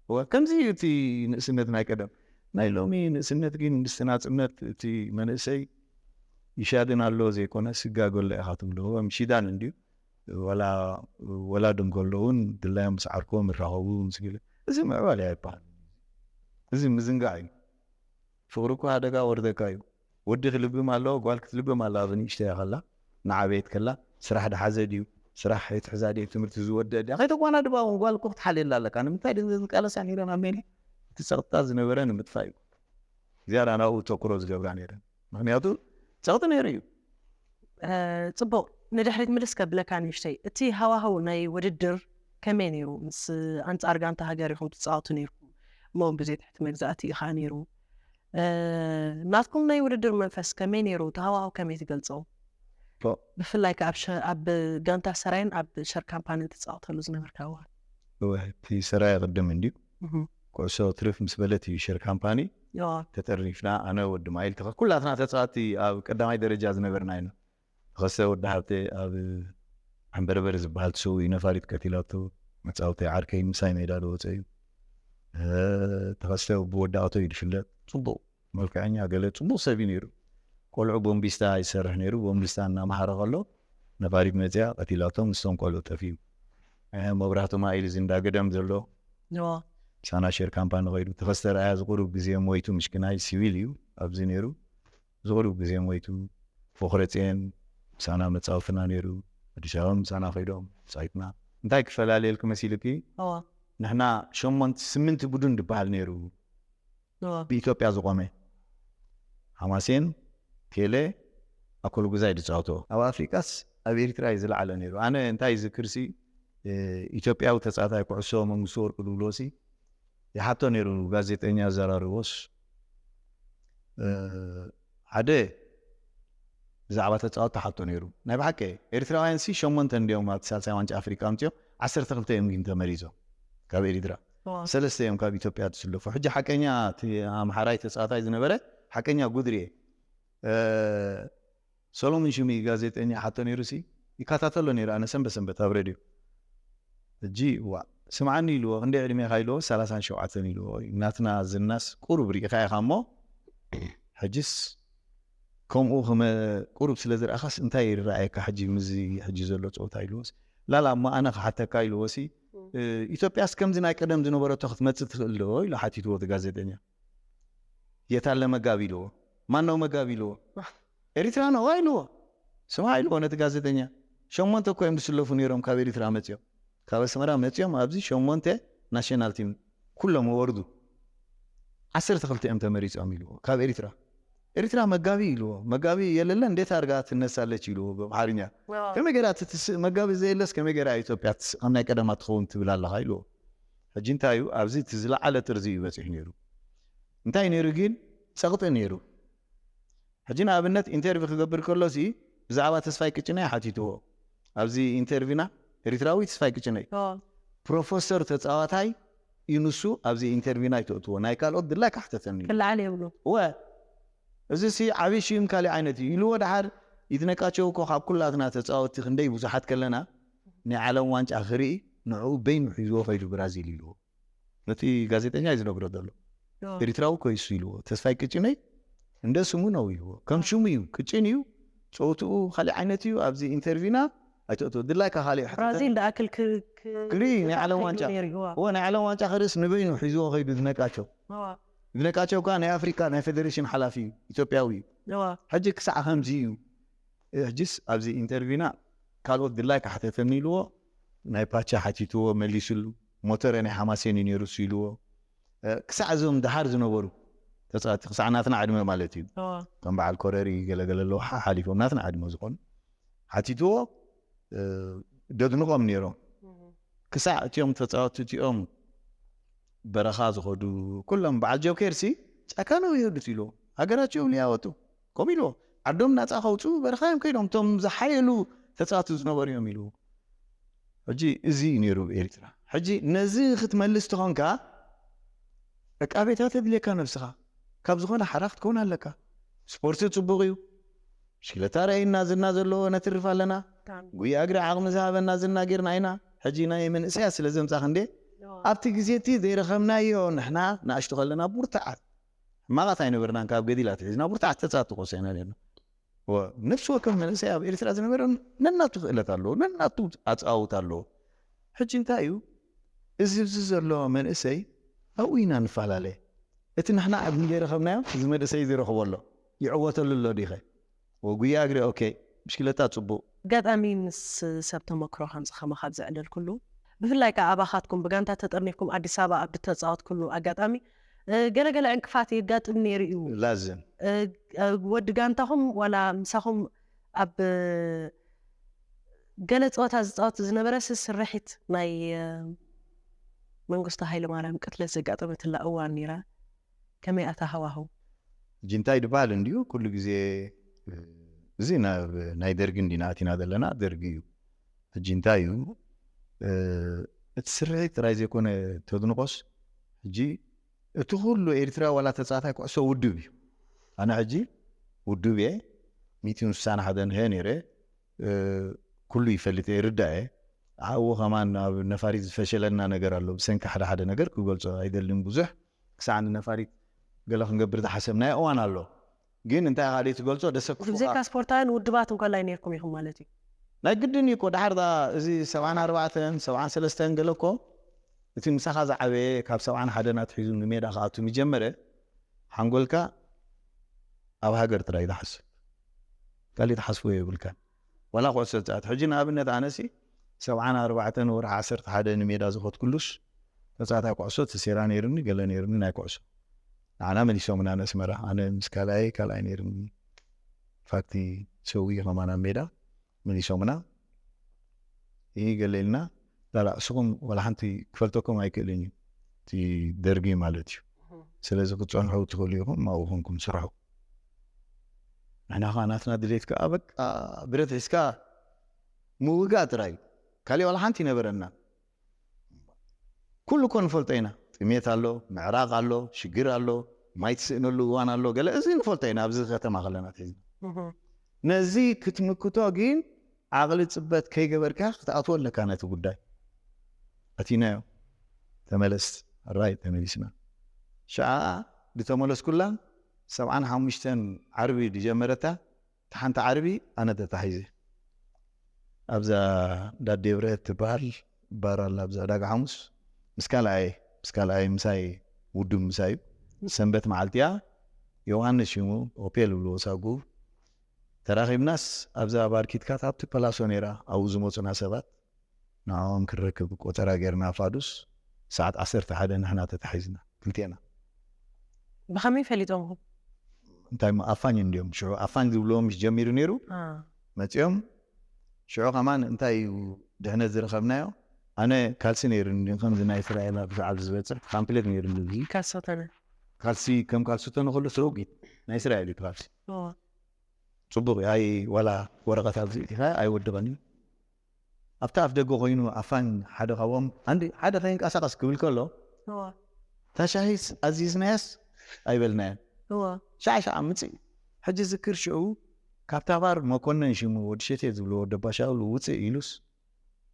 እወ ከምዚ እዩ እቲ ንእስነት ናይ ቀደም ናይ ሎሚ ንእስነት ግን ምስቲ ናፅነት እቲ መንእሰይ ይሻድን ኣሎ ዘይኮነ ስጋገሎ ኢኻ ትብሎ እወ ምሽዳን እንድዩ ወላ ወላዶም ከሎ እውን ድላዮም ምስ ዓርኮም ይራኸቡ ምስ ገለ እዚ ምዕባለ ኣይበሃል እዚ ምዝንጋዕ እዩ ፍቕሪ እኮ ሓደጋ ወርደካ እዩ ወዲ ክልብም ኣለዎ ጓል ክትልብም ኣለዋ ብንእሽተያ ከላ ንዓበየት ከላ ስራሕ ድሓዘ ድዩ ስራሕ ኣይትሕዛ ድዩ ትምህርቲ ዝወደአ ድያ ከይተጓናድባ እውን ጓል እኮ ክትሓልየላ ኣለካ ንምንታይ ድዚ ዝቃለሳ ነይረን ኣብ ሜዳ እቲ ፀቕጥታ ዝነበረ ንምጥፋእ እዩ ዝያዳ ናብኡ ተኩሮ ዝገብራ ነይረን ምክንያቱ ፀቕጢ ነይሩ እዩ ፅቡቕ ንድሕሪት ምልስ ከብለካ ንእሽተይ እቲ ሃዋህው ናይ ውድድር ከመይ ነይሩ ምስ ኣንፃር ጋንታ ሃገር ኢኹም ትፃወቱ ነይርኩም እሞ ብዘይ ትሕቲ መግዛእቲ እዩ ከዓ ነይሩ ናትኩም ናይ ውድድር መንፈስ ከመይ ነይሩ ተሃዋህው ከመይ ትገልፆ ብፍላይ ከ ኣብ ጋንታ ሰራይን ኣብ ሸር ካምፓንን ትፃወተሉ ዝነበርካ እዋን እቲ ሰራይ ቅድም እንድዩ ኩዕሶ ትርፍ ምስ በለት እዩ ሸር ካምፓኒ ተጠርኒፍና ኣነ ወዲ ማይል ተኸ ኩላትና ተፃወቲ ኣብ ቀዳማይ ደረጃ ዝነበርና ኢና ተኸስተ ወዲ ሃብተ ኣብ ዓንበርበር ዝበሃል ትሰው እዩ ነፋሪት ቀቲላቶ መፃወቲ ዓርከይ ምሳይ ሜዳ ዝወፀ እዩ ተኸስተ ብወዳእቶ እዩ ዝፍለጥ ፅቡቅ መልክዐኛ ገለ ፅቡቅ ሰብ እዩ ነይሩ ቆልዑ ቦምቢስታ ይሰርሕ ነይሩ ቦምቢስታ እናመሃረ ከሎ ነፋሪት መፅያ ቀቲላቶ ምስቶም ቆልዑ ጠፊኡ መብራህቱ ማኢል እዚ እንዳገደም ዘሎ ሳና ሼር ካምፓኒ ከይዱ ተኸስተ ረኣያ ዝቁሩብ ግዜ ሞይቱ። ምሽክናይ ሲቪል እዩ ኣብዚ ነይሩ። ዝቁሩብ ግዜ ሞይቱ። ቦክረፅኤን ምሳና መፃወትና ነይሩ። ኣዲስ ኣበባ ምሳና ከይዶም ሳይትና እንታይ ክፈላለየልክ መሲልኪ? ንሕና ሸሞንተ ስምንት ቡድን ዝበሃል ነይሩ ብኢትዮጵያ ዝቆመ። ሓማሴን፣ ቴሌ፣ ኣኮልጉዛይ ዝፃወቶ ኣብ ኣፍሪቃስ ኣብ ኤርትራ እዩ ዝለዓለ ነይሩ። ኣነ እንታይ ዝክርሲ ኢትዮጵያዊ ተፃታይ ኩዕሶ መንግስቱ ወርቁ ድብሎሲ ይሓቶ ነይሩ። ጋዜጠኛ ዘራርቦስ ሓደ ብዛዕባ ተፃወቲ ሓቶ ነይሩ። ናይ ብሓቂ ኤርትራውያን ሲ ሸሞንተ እንዲዮም ኣብቲ ሳልሳይ ዋንጫ ኣፍሪቃ ኣምፅኦም ዓሰርተ ክልተ እዮም ግን ተመሪዞም ካብ ኤርትራ ሰለስተ እዮም ካብ ኢትዮጵያ ትስለፉ። ሕጂ ሓቀኛ እቲ ኣምሓራይ ተፃዋታይ ዝነበረ ሓቀኛ ጉድሪ እየ። ሰሎሞን ሽሚ ጋዜጠኛ ሓቶ ነይሩ ሲ ይከታተሎ ነይሩ። ኣነ ሰንበት ሰንበት ኣብ ሬድዮ ሕጂ ዋ ስምዓኒ ኢልዎ። ክንደይ ዕድሜኻ ኢልዎ። ሰላሳን ሸውዓተን ኢልዎ። ናትና ዝናስ ቁሩብ ርኢኻ ኢኻ እሞ ሕጅስ ከምኡ ቁሩብ ስለ ዝረኣኻስ እንታይ ይረኣየካ ሕጂ ምዚ ሕጂ ዘሎ ፀወታ ኢልዎስ ላላ እሞ ኣነ ክሓተካ ኢልዎ ሲ ኢትዮጵያስ ከምዚ ናይ ቀደም ዝነበረቶ ክትመፅእ ትኽእል ዶ ኢሉ ሓቲትዎ እቲ ጋዜጠኛ። የታለ መጋቢ ኢልዎ። ማን ነው መጋቢ ኢልዎ። ኤሪትራ ነው ኢልዎ። ስማ ኢልዎ ነቲ ጋዜጠኛ። ሸሞንተ እኮ እዮም ዝስለፉ ነይሮም ካብ ኤሪትራ መፅኦም። ካብ ኣስመራ መፅኦም ኣብዚ ሸሞንተ ናሽናል ቲም ኩሎም ወርዱ ዓሰርተ ክልተ እዮም ተመሪፆም ኢልዎ ካብ ኤሪትራ። ኤሪትራ መጋቢ ኢልዎ። መጋቢ የለለ እንዴት አድርጋ ትነሳለች ኢልዎ ብኣምሓርኛ። ከመይ ገይራ ትትስእ መጋቢ ዘየለስ ከመይ ገይራ ኢትዮጵያ ትስእ ከም ናይ ቀደማ ትኸውን ትብል ኣለኻ ኢልዎ። ሕጂ እንታይ እዩ ኣብዚ እቲ ዝለዓለ ጥርዚ እዩ በፂሑ ነይሩ። እንታይ ነይሩ ግን ፀቕጢ ነይሩ። ሕጂ ንኣብነት ኢንተርቪ ክገብር ከሎ ሲ ብዛዕባ ተስፋይ ቅጭነ ሓቲትዎ። ኣብዚ ኢንተርቪና ኤሪትራዊ ተስፋይ ቅጭነ ፕሮፌሰር ተፃዋታይ እዩ ንሱ ኣብዚ ኢንተርቪና ይተእትዎ ናይ ካልኦት ድላይ ካሕተተኒ ክልዓል የብሉ። ወ እዚ ሲ ዓብዪ ሽም ካሊእ ዓይነት እዩ ኢልዎ። ደሓር ይድነቃቸው እኮ ካብ ኩላትና ተፃወትቲ ክንደይ ብዙሓት ከለና ናይ ዓለም ዋንጫ ክርኢ ንዕኡ በይኑ ሒዝዎ ከይዱ ብራዚል ኢልዎ። ነቲ ጋዜጠኛ እዩ ዝነግሮ ዘሎ። ኤሪትራዊ እኮ እዩ እሱ ኢልዎ። ተስፋይ ቅጭነይ እንደ ስሙ ነው ኢልዎ። ከም ሽሙ እዩ፣ ቅጭን እዩ፣ ፀወትኡ ካሊእ ዓይነት እዩ። ኣብዚ ኢንተርቪና ኣይተእትዎ ድላይካ ካሊእ ሕተተ። ብራዚል ደኣክል ክ- ክ- ክርኢ ናይ ዓለም ዋንጫ። ነይሩ እዩ። እወ ናይ ዓለም ዋንጫ ክርእስ ንበይኑ ሒዝዎ ከይዱ ዝነቃቸው። እዋ፣ ዝነቃቸው ከኣ ናይ ኣፍሪካ ናይ ፌደሬሽን ሓላፊ እዩ፣ ኢትዮጵያዊ እዩ። እዋ። ሕጂ ክሳዕ ከምዚ እዩ። ሕጅስ ኣብዚ ኢንተርቪና ካልኦት ድላይ ካሕተተኒ ኢልዎ። ናይ ፓቻ ሓቲትዎ መሊስሉ። ሞተረ ናይ ሓማሴን እዩ ነይሩ እሱ ኢልዎ። ክሳዕ እዞም ድሓር ዝነበሩ ተፃወቲ ክሳዕ ናትና ዕድመ ማለት እዩ። ከም በዓል ኮረሪ ገለገለ ኣለዉ ሓሓሊፎም ናትና ዕድመ ዝኾኑ ሓቲትዎ። ደድንቆም ነይሮም። ክሳዕ እቲኦም ተፃወቲ እቲኦም በረኻ ዝኸዱ ኩሎም በዓል ጆኬር ሲ ጫካ ነው ይሄዱት ኢልዎ። ሃገራቸውን ሊያወጡ ከም ኢልዎ ዓዶም ናፃ ከውፅኡ በረኻ እዮም ከይዶም እቶም ዝሓየሉ ተፃወቲ ዝነበሩ እዮም ኢልዎ። ሕጂ እዚ እዩ ነይሩ ኤርትራ። ሕጂ ነዚ ክትመልስ ተኾንካ ዕቃቤታት የድልየካ ነብስኻ። ካብ ዝኾነ ሓራ ክትከውን ኣለካ። ስፖርቲ ፅቡቕ እዩ። ብሽክለታ ረኣይና ዝና ዘለዎ ነትርፍ ኣለና። ጉያ እግሪ ዓቕሚ ዝሃበና ዝና ጌርና ኢና። ሕጂ ናይ መንእሰያት ስለ ዘምፃኽ እንዴ ኣብቲ ግዜ እቲ ዘይረኸብናዮ ንሕና ንኣሽቱ ከለና ቡርትዓት ሕማቓት ኣይነበርናን። ካብ ገዲላት ሒዝና ቡርትዓት ተፃወቲ ቆሶ ኢና ነርና። ነፍሲ ወከፍ መንእሰይ ኣብ ኤርትራ ዝነበረ ነናቱ ክእለት ኣለዎ፣ ነናቱ ኣፃውት ኣለዎ። ሕጂ እንታይ እዩ እዚ ብዚ ዘሎ መንእሰይ ኣብኡ ኢና ንፈላለ። እቲ ንሕና ዓቢ ዘይረኸብናዮ እዚ መንእሰይ ዝረኽቦ ኣሎ ይዕወተሉ ኣሎ ዲኸ? ወጉያ እግሪ ኦኬ፣ ብሽክለታ ፅቡቕ። ኣጋጣሚ ምስ ሰብ ተመክሮ ከምዚ ከማኻ ኣብ ዘዕለልኩሉ ብፍላይ ከዓ ኣባኻትኩም ብጋንታ ተጠርኒፍኩም ኣዲስ ኣበባ ኣብ ድተፃወትኩሉ ኣጋጣሚ ገለገለ ዕንቅፋት የጋጥም ነይሩ እዩ። ላዝም ወዲ ጋንታኹም ዋላ ምሳኹም ኣብ ገለ ፀወታ ዝፃወት ዝነበረ ስርሒት ናይ መንግስቱ ሃይለማርያም ቅትለት ዘጋጠመትላ እዋን ነይራ። ከመይ ኣታ ሃዋህው? ሕጂ እንታይ ድበሃል እንድዩ ኩሉ ግዜ እዚ ናይ ደርጊ እንዲና ኣቲና ዘለና ደርጊ እዩ። ሕጂ እንታይ እዩ እቲ ስርሒት ጥራይ ዘይኮነ ተድንቆስ ሕጂ እቲ ኩሉ ኤርትራ ዋላ ተፃታይ ኩዕሶ ውድብ እዩ። ኣነ ሕጂ ውድብ እየ ሚእትን ስሳን ሓደን እየ ነይረ። ኩሉ ይፈልጥ እየ ይርዳእ እየ። ኣብኡ ከማን ኣብ ነፋሪት ዝፈሸለና ነገር ኣሎ። ብሰንኪ ሓደ ሓደ ነገር ክገልፆ ኣይደልን ብዙሕ ክሳዕ ንነፋሪት ገለ ክንገብር ዝሓሰብናዮ እዋን ኣሎ። ግን እንታይ ካልእ ትገልፆ ደሰኩ ብዘይካ ስፖርታውያን ውድባት እንኮላይ ነርኩም ኢኹም ማለት እዩ። ናይ ግድን እዩ እኮ። ዳሓር እዛ እዚ ሰብዓን ኣርባዕተን ሰብዓን ሰለስተን ገለ እኮ፣ እቲ ምሳኻ ዝዓበየ ካብ ሰብዓን ሓደን ኣትሒዙ ንሜዳ ክኣቱ ምጀመረ፣ ሓንጎልካ ኣብ ሃገር ጥራይ ዝሓስብ፣ ካሊእ ትሓስቦ የብልካን። ዋላ ኩዕሶ ተጻወት። ሕጂ ንኣብነት ኣነሲ ሰብዓን ኣርባዕተን ወርሒ ዓሰርተ ሓደ ንሜዳ ዝኸድኩሉስ ተጻዋታይ ኩዕሶ ተሴራ ነይርኒ፣ ገለ ነይርኒ ናይ ኩዕሶ። ንዓና መሊሶምና ነስመራ። ኣነ ምስ ካልኣይ፣ ካልኣይ ነይርኒ። ፋክቲ ሰውኢ ከማን ኣብ ሜዳ መሊሶምና። ይህ ገለ ኢልና፣ ላላ፣ እስኹም ዋላ ሓንቲ ክፈልጠኩም ኣይክእልን እዩ። እቲ ደርጊ ማለት እዩ። ስለዚ ክትጸንሑ ትኽእሉ ኢኹም፣ ኣብኡ ኮንኩም ስርሑ። ንሕና ኸዓ ናትና ድሌት ከኣ በቃ ብረት ሒዝካ ምውጋእ ጥራይ እዩ። ካሊእ ዋላ ሓንቲ ይነበረና። ኩሉ እኮ ንፈልጦ ኢና። ጥሜት ኣሎ፣ ምዕራቕ ኣሎ፣ ሽግር ኣሎ፣ ማይ ትስእነሉ እዋን ኣሎ። ገለ እዚ ንፈልጦ ኢና ኣብዚ ከተማ ከለና ተሒዝና። ነዚ ክትምክቶ ግን ዓቕሊ ጽበት ከይገበርካ ክትኣትዎ ኣለካ ነቲ ጉዳይ። ኣቲናዮ። ተመለስ። ራይ ተመሊስና። ሽዓ ዝተመለስኩላ ሰብዓን ሓሙሽተን ዓርቢ ዝጀመረታ፣ እታ ሓንቲ ዓርቢ ኣነ ተታሒዘ። ኣብዛ ዳዴ ብረት ትበሃል ባር ኣላ፣ ኣብዛ ዕዳጋ ሓሙስ። ምስ ካልኣይ፣ ምስ ካልኣይ ምሳይ፣ ውዱብ ምሳይ እዩ። ሰንበት መዓልቲ እያ። ዮሃንስ ሽሙ፣ ኦፔል ይብልዎ ሳጉ። ተራኺብናስ ኣብዛ ባር ኪትካት ኣብቲ ፐላሶ ነይራ፣ ኣብኡ ዝመጹና ሰባት ንዕኦም ክንረክብ ቆጸራ ጌርና ፋዱስ። ሰዓት ዓሰርተ ሓደ ንሕና ተታሒዝና፣ ክልቴና። ብኸመይ ፈሊጦምኹም? እንታይ እሞ ኣፋኝ እንድዮም። ሽዑ ኣፋኝ ዝብልዎም ምስ ጀሚሩ ነይሩ። አ። መጺኦም ሽዑ ከማን እንታይ እዩ ድሕነት ዝረኸብናዮ? ኣነ ካልሲ ነይሩኒ፣ ከምዚ ናይ እስራኤል ኣብ ሸዓብ ዝበጽሕ ፓምፕሌት ነይሩኒ። እዚ ካልሶተነ። ካልሲ ከም ካልሶተነ ከሎ ረጒድ ናይ እስራኤል እዩ ካልሲ። እዎ። ጽቡቕ እዩ። ኣይ ዋላ ወረቐት ኣብዚ እቲኻ ኣይወድቕን እዩ። ኣብቲ ኣፍ ደገ ኮይኑ ኣፋኝ ሓደ ካብኦም፣ "ኣንዲ ሓደ ከይንቀሳቐስ" ክብል ከሎ፣ እዎ። "እታ ሻሂስ ኣዚዝናያስ ኣይበልናያን። እዎ። ሻዕ ሻዕ ምጽእ." ሕጂ ዝክር ሽዑ ካብታ ባር መኮነን ሽሙ ወዲ ሸቴ ዝብሎ ወዲ ኣባሻውል ውጽእ ኢሉስ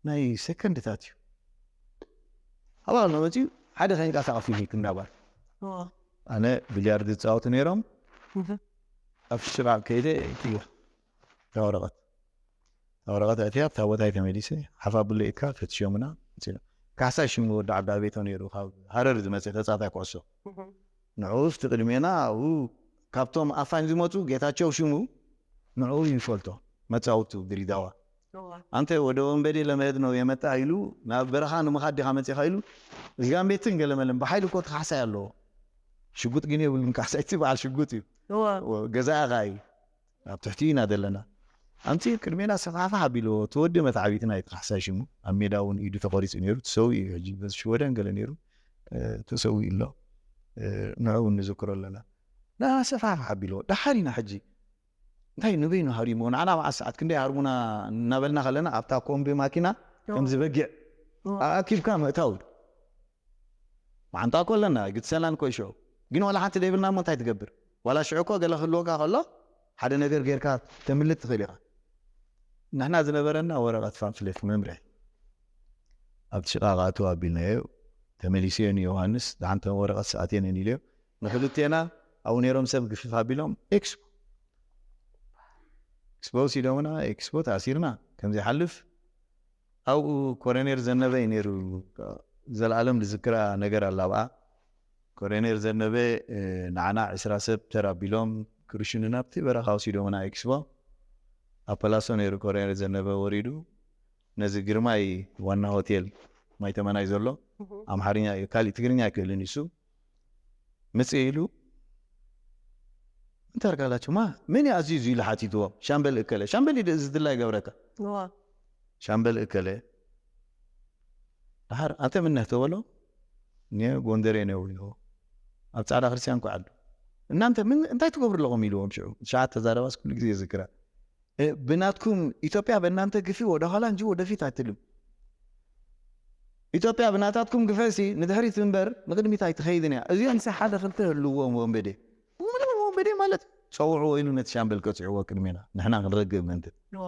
ናይ ሰከንድታት እዩ። ኣባል መጺኡ ሓደ ከይንቀሳቐስ ኢሉ ክንዳ ባር። እዎ። ኣነ ቢልያርድ ዝጻወቱ ነይሮም። እህ። ኣብ ሽቓቕ ከይደ እትዮ እታ ወረቐት። እታ ወረቐት ኣእትያ ኣብታ ቦታይ ተመሊሰ። ሓፍ ኣብለ ኢድካ ፈትሾምና። መጺና። ካሕሳይ ሽሙ ወዲ ዓቢ ኣቤቶ ነይሩ፣ ካብ ሃረር ዝመጸ ተጻዋታይ ኩዕሶ። እህ። ንዕኡ እስቲ ቅድሜና ኣብኡ ካብቶም ኣፋኝ ዝመጹ ጌታቸው ሽሙ ንዕኡ ይፈልጦ፣ መጻወቱ ድሬዳዋ። እዋ። "አንተ ወደ ወንበዴ ለመሄድ ነው የመጣህ" ኢሉ፣ "ናብ በረኻ ንምኻድ ዲኻ መጺኻ?" ኢሉ፣ እዚጋም ቤትን ገለመለን ብሓይሊ እኮ እቲ ካሕሳይ ኣለዎ። ሽጉጥ ግን የብሉን፣ ካሕሳይ እቲ በዓል ሽጉጥ እዩ። እዋ። ወ-፣ ገዛኢ ኸኣ እዩ። ኣብ ትሕቲ ኢና ዘለና። ኣንቲ ቅድሜና ሰፋሕፋሕ ኣቢልዎ፣ እቲ ወዲ መትዓቢትና እዩ፣ እቲ ካሕሳይ ሽሙ። ኣብ ሜዳ እውን ኢዱ ተቖሪጹ ነይሩ፣ ተሰዊኡ እዩ። ሕጂ በዚ ሽወደን ገለ ነይሩ፣ እ፣ ተሰዊኡ ኣሎ። እ፣ ንዕኡ እውን ንዝክሮ ኣለና። ና ሰፋሕፋሕ ኣቢልዎ። ደሓር ኢና ሕጂ። እንታይ ንበይኑ ሃሪምዎ? ንዓና መዓስ ሰዓት ክንደይ ሃርሙና እናበልና ከለና፣ ኣብታ ኮምቢ ማኪና እዎ። ከምዚ በጊዕ እዎ። ኣኪብካ ምእታው እዩ። መዓንጣ እኮ ኣለና፣ ኣይግድሰናን እኮ እዩ ሽዑ። ግን ዋላ ሓንቲ ደይብልና እሞ እንታይ ትገብር? ዋላ ሽዑ እኮ ገለ ክህልወካ ከሎ፣ ሓደ ነገር ጌርካ ተምልጥ ትኽእል ኢኻ። ንሕና ዝነበረና ወረቐት ፓምፍሌት መምርሒ። ኣብቲ ሽቓቕ ኣትው ኣቢልናዮ፣ ተመሊሰዮ ንዮሃንስ፣ ደሓን እተን ወረቐት ሰኣትየን እየን ኢለዮ። ንክልቴና ኣብኡ ነይሮም ሰብ ግፍፍ ኣቢሎም፣ ኤክስፖ። ኤክስፖ ወሲዶምና፣ ኤክስፖ ተኣሲርና፣ ከም ዘይሓልፍ። ኣብኡ ኮረኔል ዘነበ እዩ ነይሩ፣ ዘላለም ዝዝክራ ነገር ኣላ ኣብኣ። ኮረኔል ዘነበ፣ እ፣ ንዓና ዕስራ ሰብ ተር ኣቢሎም ክርሽኑ ናብቲ በረኻ ወሲዶምና ኤክስፖ። ኣብ ፓላሶ ነይሩ ኮረኔል ዘነበ ወሪዱ። ነዚ ግርማይ ዋና ሆቴል ማይ ተመናይ ዘሎ፣ እሁ። ኣምሓርኛ እዩ፣ ካሊእ ትግርኛ ኣይክእልን እዩ እሱ። ምጽእ ኢሉ፣ "እንታይ ኣርጋላችሁ? ማ፣ መን እዩ ኣዚዙ?" ኢሉ ሓቲትዎ። ሻምበል እከለ። ሻምበል እዩ እዚ ድላይ ይገብረካ። እዋ። ሻምበል እከለ። ደሓር፣ "አንተ ምን ነህ?" ተበሎ። "እኔ ጎንደሬ ነው" ኢልዎ። ኣብ ጻዕዳ ክርስቲያን እኮ ዓዱ። "እናንተ ምን፣ እንታይ ትገብሩ ኣለኹም?" ኢልዎም ሽዑ። ሸዓተ ተዛረባስ ኩሉ ግዜ ይዝክራ። "እ፣ ብናትኩም፣ ኢትዮጵያ በእናንተ ግፊ ወደ ኋላ እንጂ ወደፊት አትልም። ኢትዮጵያ ብናታትኩም ግፈሲ ንድሕሪት እምበር ንቅድሚት ኣይትኸይድን እያ። እዚኦም ሲ ሓደ ክልተ ህልዎም ወንበዴ። ምንም ወንበዴ ማለት ጸውዕዎ" ኢሉ ነቲ ሻምበል ቀጺዕዎ ቅድሜና። ንሕና ክንረግእ ምእንቲ። እዋ።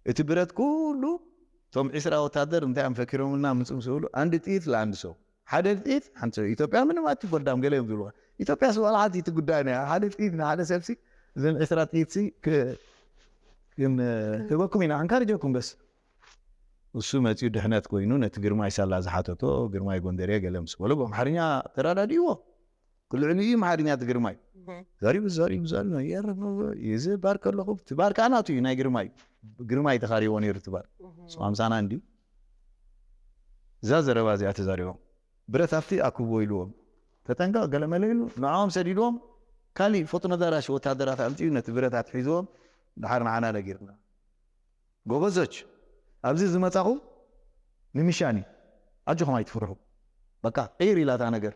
እቲ ብረት ኩሉ፣ እቶም ዒስራ ወታደር እንታይ እዮም ፈኪሮምልና ምጽኡ ምስ በሉ፣ "አንድ ጥይት ለአንድ ሰው፣ ሓደ ጥይት ሓንቲ ሰብ፣ ኢትዮጵያ ምንም ኣትጎዳም" ገለ እዮም ዝብልዋ። ኢትዮጵያ ሲ ዋላ ሓንቲ ትጉዳእ እያ። ሓደ ጥይት ንሓደ ሰብሲ፣ እዘን ዒስራ ጥይትሲ ክ-፣ ግን እ፣ ህበኩም ኢና፣ ኣንካርጀኩም በስ። እሱ መፂኡ ድሕነት ኮይኑ ነቲ ግርማይ ሳላ ዝሓተቶ፣ ግርማይ ጎንደርየ ገለ ምስ በሎ ብኣምሓርኛ ተረዳድእዎ። ክልዕሉ እዩ ኣምሓርኛ እቲ ግርማይ። ተዛሪቡ፣ ተዛሪቡ፣ ተዛሪቡ፣ የርብ፣ ይዝባር ከለኹ፣ እቲ ባር ከዓ ናቱ እዩ፣ ናይ ግርማይ። ግርማይ ተኻሪዎ ነይሩ እቲ ባር። እሱ ኣምሳና እንድዩ። እዛ ዘረባ እዚኣ ተዛሪቦም። ብረት ኣብቲ ኣክብዎ ኢልዎም። ተጠንቀቕ፣ ገለ መለ ኢሉ፣ ንዕኦም ሰዲድዎም፣ ካሊእ ፈጥኖ ደራሽ ወታደራት ኣምፂኡ ነቲ ብረት ኣትሒዝዎም፣ ድሓር ንዓና ነጊርና። ጎበዞች፣ ኣብዚ ዝመጻኹም ንሚሻን እዩ። ኣጆኹም ኣይትፍርሑ። በቃ፣ ቅይር ኢላ እታ ነገር።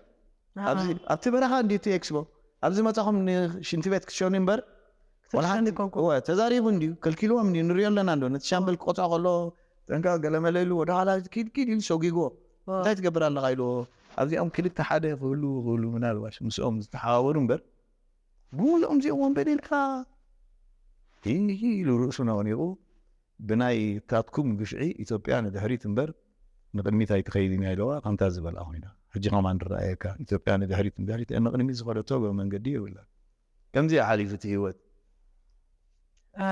ኣብዚ፣ ኣብቲ በረኻ እንድዩ እቲ ኤክስፖ። ኣብዚ መጻኹም ንሽንቲ ቤት ክትሸኑ እምበር፣ ወላ ሓንቲ፣ እወ፣ ተዛሪቡ እንድዩ፣ ከልኪልዎም እንድዩ፣ ንሪኦ ኣለና እንዶ። ነቲ ሻምበል ክቆጽዖ ከሎ፣ ጠንቀቕ፣ ገለ መለ ኢሉ፣ ወደ ኋላ ኪድ ኪድ ኢሉ ሰጒግዎ። እንታይ ትገብር ኣለኻ ኢልዎ። ኣብዚኦም ክልተ ሓደ ክህልዉ፣ ክህልዉ ምናልባሽ ምስኦም ዝተሓባበሩ እምበር፣ ብሙሉኦም እዚኦም ወንበዴ ኢልካ፣ ሂሂ ኢሉ ርእሱ ነቕኒቑ፣ ብናይ ታትኩም ግፍዒ ኢትዮጵያ ንድሕሪት እምበር ንቕድሚት ኣይትኸይድን እያ ኢለዋ። ከምታ ዝበልኣ ኮይና። ሕጂ ከማን ዝረኣየካ፣ ኢትዮጵያ ንድሕሪት፣ ንድሕሪት እያ፣ ንቕድሚት ዝኸደቶ መንገዲ የብላን። ከምዚ እዩ ሓሊፉ እቲ ህይወት። እ፣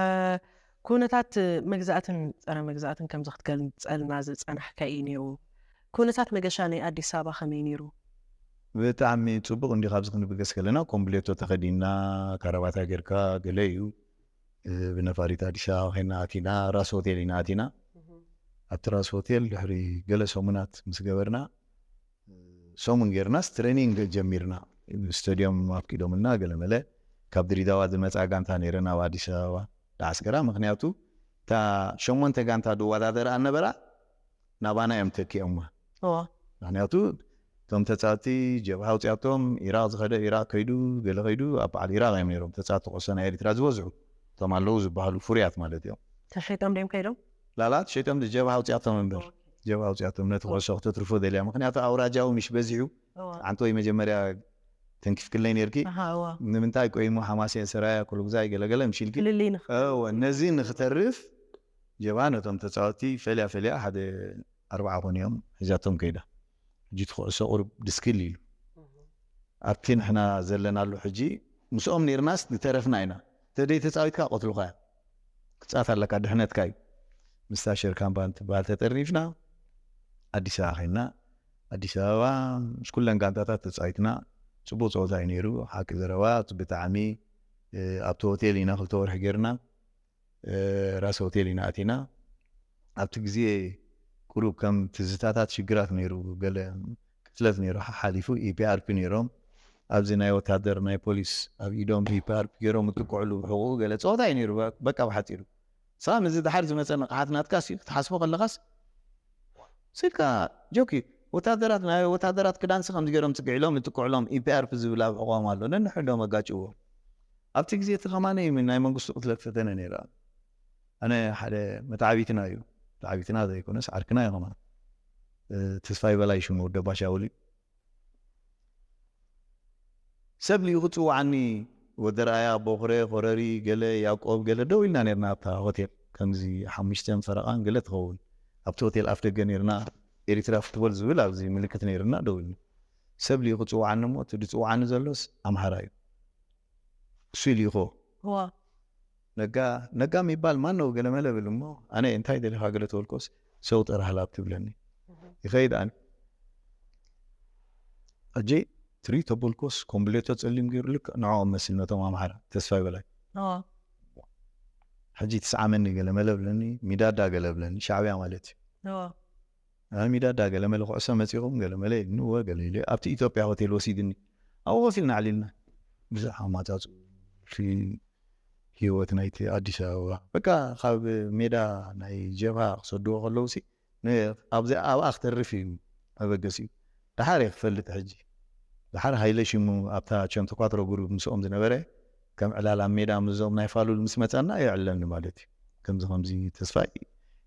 ኩነታት መግዛእትን ጸረ መግዛእትን ከምዚ ክትገልጸልና ዝጸናሕካ እዩ ነይሩ። ኩነታት መገሻ ናይ ኣዲስ ኣበባ ከመይ ነይሩ? ብጣዕሚ ጽቡቕ እንዲ። ካብዚ ክንብገስ ከለና ኮምብሌቶ ተኸዲና፣ ካራባታ ጌርካ፣ ገለ እዩ። እ፣ ብነፋሪት ኣዲስ ኣበባ ኮይና ኣቲና፣ ራስ ሆቴል ኢና ኣቲና። ኣብቲ ራስ ሆቴል ድሕሪ ገለ ሰሙናት ምስ ገበርና፣ እ፣ ሰሙን ጌርናስ ትሬኒንግ ጀሚርና። ስታዲየም ኣፍቂዶምልና፣ ገለ መለ ካብ ድሪዳዋ ዝመጻ ጋንታ ነይረን ኣብ ኣዲስ ኣበባ ዝዓስከራ። ምኽንያቱ እታ ሸሞንተ ጋንታ ዝወዳደራ ኣነበራ ናባና እዮም ተኪኦምዋ። እዋ። ምኽንያቱ እቶም ተጻወቲ ጀብሃ ኣውጺኣቶም፣ ኢራቕ ዝኸደ ኢራቕ ከይዱ፣ ገለ ከይዱ፣ ኣብ በዓል ኢራቕ እዮም ነይሮም ተጻወቲ ኩዕሶ ናይ ኤርትራ ዝበዝሑ። እቶም ኣለዉ ዝበሃሉ ፍሩያት ማለት እዮም። ተሸይጦም ድዮም ከይዶም? ላላት ሸይጦም ጀብሃ ኣውጺኣቶም እምበር። ጀብሃ ኣውጺኣቶም ነቲ ኩዕሶ ክተትርፎ ደልያ። ምኽንያቱ ኣውራጃዊ ምሽ በዚሑ። እዋ። ኣንቶይ መጀመርያ ተንኪፍክለይ ነይርኪ። ኣሃ፣ እዋ። ንምንታይ ቆይሙ ሓማሴን ሰራያ ኩሉ ግዛይ ገለገለ ምሽልኪ። ፍልልይ ንኽ- እወ፣ ነዚ ንክተርፍ ጀብሃ ነቶም ተጻወቲ ፈልያ ፈልያ ሓደ ኣርባዓ ኮን እዮም ሒዛቶም ከይዳ። ሕጂ እቲ ኩዕሶ ቁሩብ ድስክል ኢሉ። ኣብቲ ንሕና ዘለናሉ ሕጂ ምስኦም ነይርናስ ዝተረፍና ኢና። ተደይ ተጻዊትካ ቀትሉኻ እዮም። ክጻት ኣለካ፣ ድሕነትካ እዩ። ምስታ ሸርካምባን ትበሃል ተጠርኒፍና ኣዲስ ኣበባ ኸይድና። ኣዲስ ኣበባ ምስ ኩለን ጋንታታት ተጻዊትና። ጽቡቕ ጸወታ እዩ ነይሩ። ሓቂ ዘረባ፣ ብጣዕሚ፣ እ፣ ኣብቲ ሆቴል ኢና ክልተ ወርሒ ጌርና። እ፣ ራስ ሆቴል ኢና ኣቲና። ኣብቲ ግዜ ቁሩብ ከም ትዝታታት ሽግራት ነይሩ፣ ገለ ቅትለት ነይሩ፣ ሓሓሊፉ ኢፒኣርፒ ነይሮም። ኣብዚ ናይ ወታደር ናይ ፖሊስ ኣብ ኢዶም ኢፒኣርፒ ገይሮም እጥቅዕሉ ብሕቑኡ ገለ ጸወታ እዩ ነይሩ። በቃ ብሓጺሩ። ስኻ ምስዚ ድሓር ዝመጸ ንቕሓት ናትካስ እዩ ክትሓስቦ ከለኻስ ስልካ ጆኪ፣ ወታደራት፣ ናይ ወታደራት ክዳንሲ ከምዚ ገይሮም ጽግዒሎም ይጥቅዕሎም፣ ኢፒኣርፒ ዝብል ኣብ ሕቖም ኣሎ፣ ነንሕዶም ኣጋጭዎ። ኣብቲ ግዜ እቲ ከማነ እዩ ናይ መንግስቱ ቅትለት ፈተነ ነይራ። ኣነ ሓደ መታዕቢትና እዩ፣ መታዕቢትና ዘይኮነስ ዓርክና እዩ ከማን። እ፣ ተስፋይ በላይ ሽሙ ወዲ ኣባሻውል እዩ። ሰብ ልኢኹ ጽውዓኒ፣ ወዲ ርኣያ፣ ቦኽረ፣ ኮረሪ፣ ገለ፣ ያዕቆብ፣ ገለ ደው ኢልና ነርና ኣብታ ሆቴል። ከምዚ ሓሙሽተን ፈረቓን ገለ ትኸውን። ኣብቲ ሆቴል ኣፍ ደገ ነርና፣ ኤሪትራ ፉትቦል ዝብል ኣብዚ ምልክት ነርና ደው ኢልና። ሰብ ልኢኹ ጽውዓኒ እሞ፣ እቲ ዝጽውዓኒ ዘሎስ ኣምሓራ እዩ። እሱ ይልኢኾ። እዋ። ነጋ፣ ነጋ የሚባል ማን ነው? ገለ መለ ብል እሞ፣ ኣነ እንታይ ደሊኻ ገለ ተበልኮስ፣ ሰው ጥራህ ላብ ትብለኒ። ይኸይድ ኣነ። ሕጂ ትሪ ተበልኮስ፣ ኮምብሌቶ ጸሊም ገይሩ ልክዕ ንዕኦም መስል ነቶም ኣምሓራ፣ ተስፋይ በላይ። እዋ። ሕጂ ትስዓመኒ ገለ መለ ብለኒ፣ ሚዳዳ ገለ ብለኒ፣ ሻዕብያ ማለት እዩ። እዋ። ኣነ ሚዳዳ ገለ መለ ኩዕሶ መጺኹም ገለ መለ ኢልኒ፣ እወ ገለ ኢለ፣ ኣብቲ ኢትዮጵያ ሆቴል ወሲድኒ። ኣብኡ ኮፍ ኢልና ኣዕሊልና። ብዛዕባ ኣማጻጽኡ፣ እቲ ህይወት ናይቲ ኣዲስ ኣበባ። በቃ ካብ ሜዳ ናይ ጀብሃ ክሰድዎ ከለውሲ፣ ን-፣ ኣብዚ ኣብኣ ክተርፍ እዩ መበገሲኡ። ደሓር እየ ክፈልጥ ሕጂ። ደሓር ሃይለ ሽሙ ኣብታ ቸንተኳትሮ ግሩፕ ምስኦም ዝነበረ፣ ከም ዕላል ኣብ ሜዳ ምስዞም ናይ ፋሉል ምስ መጸና የዕለኒ ማለት እዩ። ከምዚ ከምዚ ተስፋይ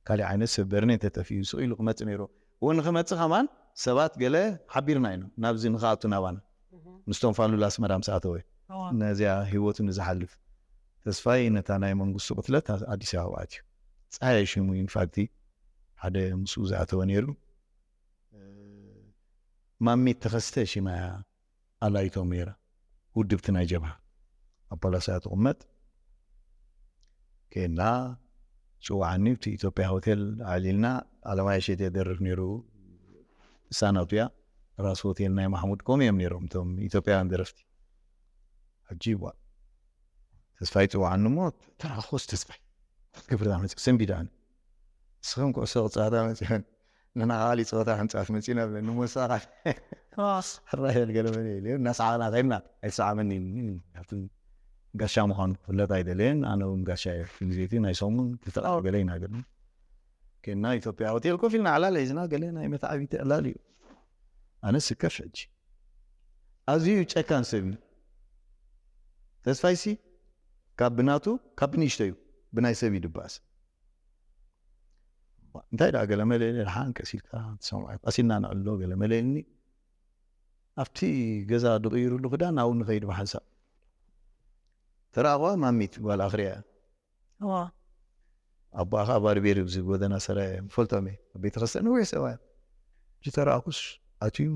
ካሊእ ዓይነት ሰብ በርኔ እንተጠፊኡ ስቕ ኢሉ ክመጽእ ነይሩ። እውን ንክመጽእ ከማን ሰባት ገለ ሓቢርና ኢና ናብዚ ንክኣቱ ናባና። ምስቶም ፋሉል ኣስመራ ምስ ኣተወ። እዋ። ነዚኣ ህይወቱ ንዝሓልፍ ተስፋይ ነታ ናይ መንግስቱ ቅትለት ኣዲስ ኣበባ ኣትዩ። ጸሃየ ሽሙ ኢንፋክቲ ሓደ ምስኡ ዝኣተወ ነይሩ። ማሚት ተኸስተ ሽማ እያ ኣላይቶም ነይራ። ውድብቲ ናይ ጀብሃ ኣብ ፓላስ እያ ትቕመጥ። ኬና ጽዋዓኒ ብቲ ኢትዮጵያ ሆቴል ኣዕሊልና ኣለማየ ሸቴ ደርፍ ነይሩ። እሳናቱ እያ ራስ ሆቴል ናይ ማሕሙድ ኮም እዮም ነይሮም እቶም ኢትዮጵያውያን ደረፍቲ። ሕጂ ዋ ተስፋይ ጽዋዓኒ እሞ ተራኾስ ተስፋይ ክብርታ መጽእ ሰንቢዳኒ ንስኸም ኩዕሶ ክጻወታ መጽእን ንና ካሊ ጸወታ ክንጻወት መጺና ብለኒ ሞሳኻ ሕራይ ገለ መለ ኢለ እናሰዓቕና ከይድና ኣይሰዓመኒ ጋሻ ምዃኑ ክፍለጥ ኣይደለየን። ኣነ እውን ጋሻ እየ። ግዜቲ ናይ ሰሙን ክልተ ገለ ይናገርኒ ኬና ኢትዮጵያ ሆቴል ኮፍ ኢልና ዕላል ሒዝና ገለ ናይ መተዓቢቲ ዕላል እዩ። ኣነ ስከፍ ሕጂ ኣዝዩ ጨካን ሰብ እዩ። ተስፋይሲ ካብ ብናቱ ካብ ብንእሽቶ እዩ ብናይ ሰብ ይድባስ። እንታይ ደኣ ገለ መለ ኢለ ደሓን ቀስ ኢልካ ትሰምዖ ቀሲልና ንዕሎ ገለ መለ ኢልኒ ኣብቲ ገዛ ድቕይሩሉ ክዳን ኣብኡ ንኸይድ ብሓንሳብ ተረኣኽዋ ማሚት ጓል ኣኽርያ እዋ ኣቦኣ ከዓ ባርቤር ኣብዚ ጎደና ሰራየ ፈልጦም እየ ኣብ ቤተክርስትያን ነዊሕ ሰብኣያ እቲ ተረኣኩስ ኣትዩ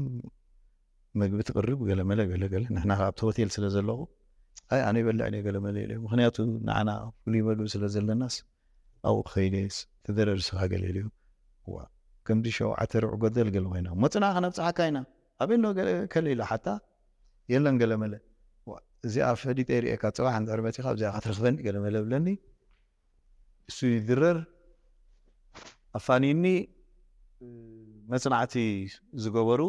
መግቢ ትቅርብ ገለመለ ገለገለ ንሕና ከዓ ኣብቲ ሆቴል ስለ ዘለኹ ኣይ ኣነ ይበልዕ እየ ገለመለ ኢለ ምክንያቱ ንዓና ፍሉይ መግቢ ስለ ዘለናስ ኣብኡ ክኸይደ ትደረር ስኻ ገለ ኢለዮ ዋ ከምዚ ሸውዓተ ርብዒ ጎደል ገለ ኮይና መፅና ከነብፅሓካ ኢና ኣበይ ኣሎ ገለ ከለ ኢላ ሓታ የለን ገለመለ እዚኣ ፈሊጠ ይርእየካ ፅባሕ እንድሕር መፂኻ ኣብዚኣ ክትረኽበኒ ገለመለ ብለኒ እሱ ይድረር ኣፋኒኒ መፅናዕቲ ዝገበሩ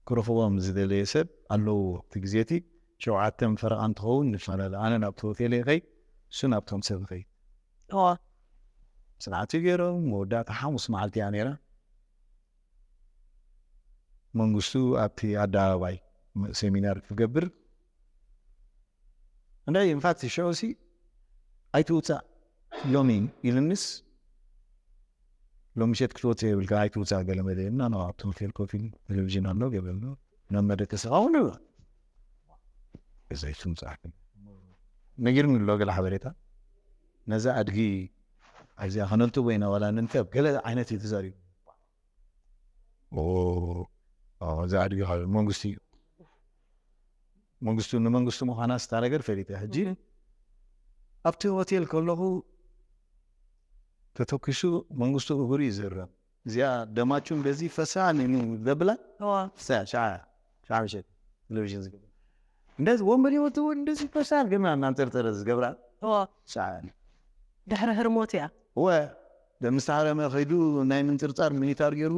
ክረኽቦም ዝደለየ ሰብ ኣለዎ እቲ ግዜ እቲ ሸውዓተ ፈረቓ እንትኸውን ንፈላለ ኣነ ናብቲ ሆቴል ይኸይ እሱ ናብቶም ሰብ ይኸይ እዋ መፅናዕቲ ገይሮም መወዳእታ ሓሙስ መዓልቲ እያ ነይራ መንግስቱ ኣብቲ ኣደባባይ ሰሚናር ክገብር እንታይ ኢንፋክት ሽዑሲ ኣይትውፃእ ሎሚ ኢልንስ ሎሚ ምሸት ክትወፅእ የብልካ ኣይትውፃእ ገለ መለ ኢልና ናብ ኣብቲ ሆቴል ኮፍ ኢሉ ቴሌቪዥን ኣሎ ገበሎ ናብ መደቀሲ ኸውን እዛ ኣይትምፃእ ነጊርኒ ኣሎ ገለ ሓበሬታ ነዛ ኣድጊ ኣብዚኣ ከነልጥቦ ኢና ዋላ ንንከብ ገለ ዓይነት እዩ ተዛሪቡ እዚ ኣድጊ ካብ መንግስቲ እዩ መንግስቱ ንመንግስቱ ምዃና ስታ ነገር ፈሊጠ ሕጂ ኣብቲ ሆቴል ከለኹ ተተኪሱ መንግስቱ እግሩ ይዝረብ እዚኣ ደማቹን በዚ ፈሳ ዘብላ ሸዓ ምሸት ቴሌቪዥን ዝገብር እንደዚ ወንበር ይወትው እንደዚ ፈሳ ግና እናንጠርጠረ ዝገብራ ሸዓ ድሕሪ ህርሞት እያ ወ ደምስተሃረመ ከይዱ ናይ ምንፅርፃር ሚኒታር ገይሩ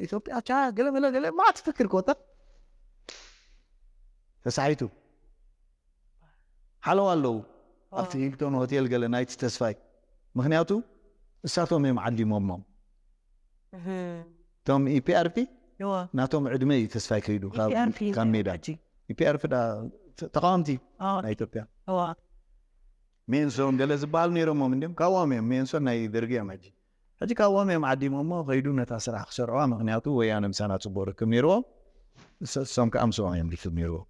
ኢትዮጵያ ቻ ገለመለ ገለ ማ ትፍክር ኮታ ተሳሒቱ ሓለዋ ኣለዉ ኣብቲ ሂልቶን ሆቴል ገለ ናይቲ ተስፋይ ምክንያቱ እሳቶም እዮም ዓዲሞሞም እቶም ኢፒኣርፒ ናቶም ዕድመ እዩ ተስፋይ ከይዱ ካብ ሜዳ ኢፒኣርፒ ተቃወምቲ ናይ ኢትዮጵያ ሜንሶን ገለ ዝበሃሉ ነይሮሞም እንዲም ካብኦም እዮም ሜንሶን ናይ ደርጊ እዮም ሕጂ ሕጂ ካብኦም እዮም ዓዲሞሞ ከይዱ ነታ ስራሕ ክሰርዕዋ ምክንያቱ ወያነ ምሳና ፅቡቅ ርክብ ነይርዎም እሶም ከዓ ምስኦም እዮም ርክብ ነይርዎም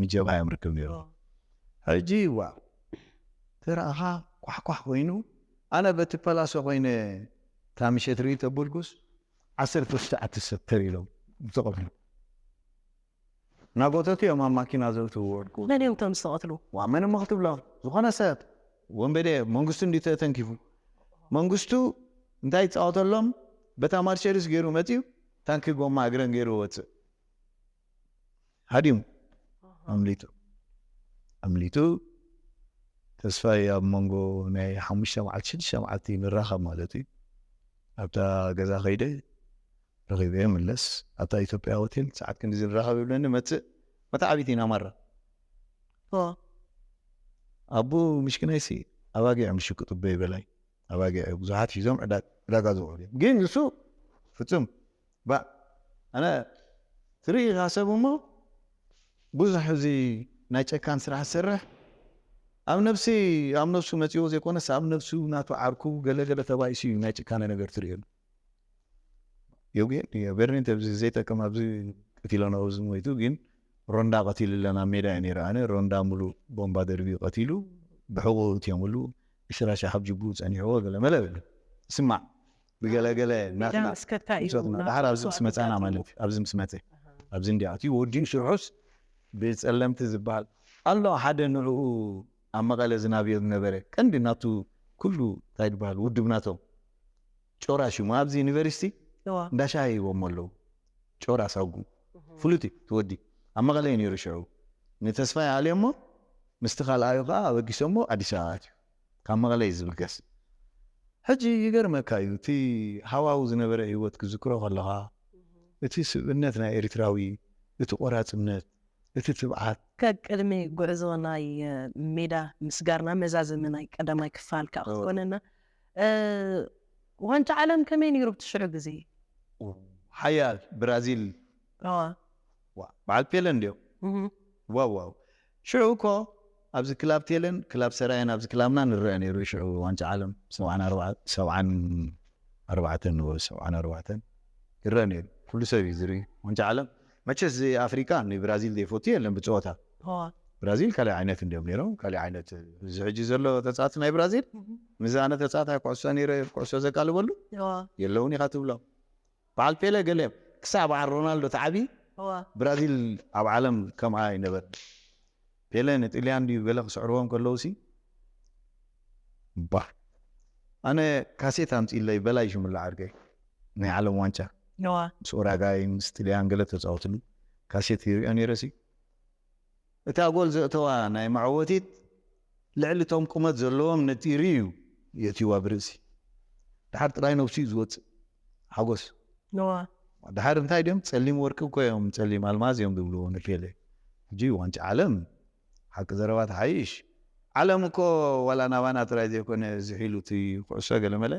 ምጀብሃ እዮም ርክብ ነይርዎም ሕጂ ዋ ተረኣኻ ኳሕኳሕ ኮይኑ ኣነ በቲ ፐላሶ ኮይነ እታ ምሸት ርኢ ተብልኩስ ዓሰርተ ትሽዓተ ሰብ ተር ኢሎም ዝተቐብሉ ናጎተቱ እዮም ኣብ ማኪና ዘእትዉ ወድቁ መን እዮም እቶም ዝተቐትሉ ዋ መን እሞ ክትብሎ ዝኾነ ሰብ ወንበዴ መንግስቱ እንዲ ተተንኪፉ መንግስቱ እንታይ ይፃወተሎም በታ ማርሸሪስ ገይሩ መፅዩ ታንኪ ጎማ እግረን ገይሩ ወፅእ ሃዲሙ ኣምሊጡ ኣምሊጡ ተስፋይ ኣብ መንጎ ናይ ሓሙሽተ መዓልቲ ሽዱሽተ መዓልቲ ንራኸብ ማለት እዩ ኣብታ ገዛ ከይደ ረኺበ ምለስ ኣብታ ኢትዮጵያ ሆቴል ሰዓት ክንዲ ዝንራኸብ ይብለኒ መፅእ መተዓቢት ኢና ማራ ኣቡ ምሽክናይሲ ኣባጊዕ ምሽቅጡ በይበላይ ኣባጊዕ ብዙሓት ሒዞም ዕዳጋ ዝውዕሉ ግን ንሱ ፍፁም ባ ኣነ ትርኢ ኢኻ ሰብ እሞ ብዙሕ እዚ ናይ ጨካን ስራሕ ዝሰርሕ ኣብ ነብሲ ኣብ ነብሱ መፂዎ ዘይኮነስ ኣብ ነብሱ ናቱ ዓርኩ ገለገለ ተባኢሱ እዩ ናይ ጭካነ ነገር ትርእየሉ ዮጌን የበርኒን ተብዚ ዘይጠቅም ኣብዚ ቀቲሎና ኣብዚ ሞይቱ ግን ሮንዳ ቀቲሉ ኣለና ሜዳ እዩ ነይረ ኣነ ሮንዳ ሙሉ ቦምባ ደርቢ ቀቲሉ ብሕቁ እትዮምሉ እሽራሻ ካብ ጅቡ ፀኒሕዎ ገለ መለ በለ ስማዕ ብገለገለ ናትና ዳሕር ኣብዚ ምስ መፃና ማለት ኣብዚ ምስ መፀ ኣብዚ እንዲ ኣትዩ ወዲኡ ስርሑስ ብፀለምቲ ዝበሃል ኣሎ ሓደ ንዕኡ ኣብ መቐለ ዝናብዮ ዝነበረ ቀንዲ ናቱ ኩሉ እንታይ ዝበሃል ውድብ ናቶም ጮራ ሽሙ ኣብዚ ዩኒቨርሲቲ እዋ እንዳሻሂ ሂቦሞ ኣለዉ። ጮራ ሳጉ ፍሉጥ እዩ እቲ ወዲ ኣብ መቐለ እዩ ነይሩ ሽዑ። ንተስፋይ ኣልዮሞ ምስቲ ካልኣዩ ከዓ ኣበጊሶሞ ኣዲስ ኣበባ ኣትዩ። ካብ መቐለ እዩ ዝብገስ። ሕጂ ይገርመካ እዩ እቲ ሃዋው ዝነበረ ህይወት ክዝክሮ ከለኻ እቲ ስብእነት ናይ ኤርትራዊ፣ እቲ ቆራፅነት፣ እቲ ትብዓት ከቅድሚ ጉዕዞ ናይ ሜዳ ምስጋርና መዛዘሚ ናይ ቀዳማይ ክፋል ከዓ ክትኮነና ዋንጫ ዓለም ከመይ ነይሩ ብቲ ሽዑ ግዜ? ሓያል ብራዚል በዓል ፔለ እንዲዮም። ዋው ዋው ሽዑ እኮ ኣብዚ ክላብ ቴለን ክላብ ሰራየን ኣብዚ ክላብና ንረአ ነይሩ። ሽዑ ዋንጫ ዓለም ሰብዓን ኣርባዕተን ወይ ሰብዓን ኣርባዕተን ይረአ ነይሩ። ኩሉ ሰብ እዩ ዝርኢ ዋንጫ ዓለም። መቸስ እዚ ኣፍሪቃ ንብራዚል ዘይፈቱ የለን ብፀወታ። ብራዚል ካልእ ዓይነት እንዲዮም ነይሮም። ካልእ ዓይነት እዚ ሕጂ ዘሎ ተፃወቲ ናይ ብራዚል ምዛነ ተፃወታይ ኩዕሶ ነይረ ኩዕሶ ዘቃልበሉ የለውን ኢኻ ትብሎም። በዓል ፔለ ገለ ክሳብ በዓል ሮናልዶ ተዓቢ ብራዚል ኣብ ዓለም ከምኣ ይነበር። ፔለ ንጥልያን ድዩ ገለ ክስዕርዎም ከለውሲ ባ ኣነ ካሴት ኣምፂለይ በላይ ሽሙላ ዓርከይ ናይ ዓለም ዋንጫ ምስ ኡራጋይ ምስ ጥልያን ገለ ተፃወትሉ ካሴት ይሪኦ ነይረሲ እታ ጎል ዘእተዋ ናይ መዕወቲት ልዕሊ እቶም ቁመት ዘለዎም ነጢሩ እዩ የእትይዋ ብርእሲ። ድሓር ጥራይ ነብሱ እዩ ዝወፅእ ሓጎስ። ድሓር እንታይ ድዮም ፀሊም ወርቂ እኮ እዮም ፀሊም ኣልማዝ እዮም ዝብልዎ ንፔሌ። ሕጂ ዋንጫ ዓለም ሓቂ ዘረባ ትሓይሽ። ዓለም እኮ ዋላ ናባና ጥራይ ዘይኮነ ዝሒሉ እቲ ኩዕሶ ገለመለ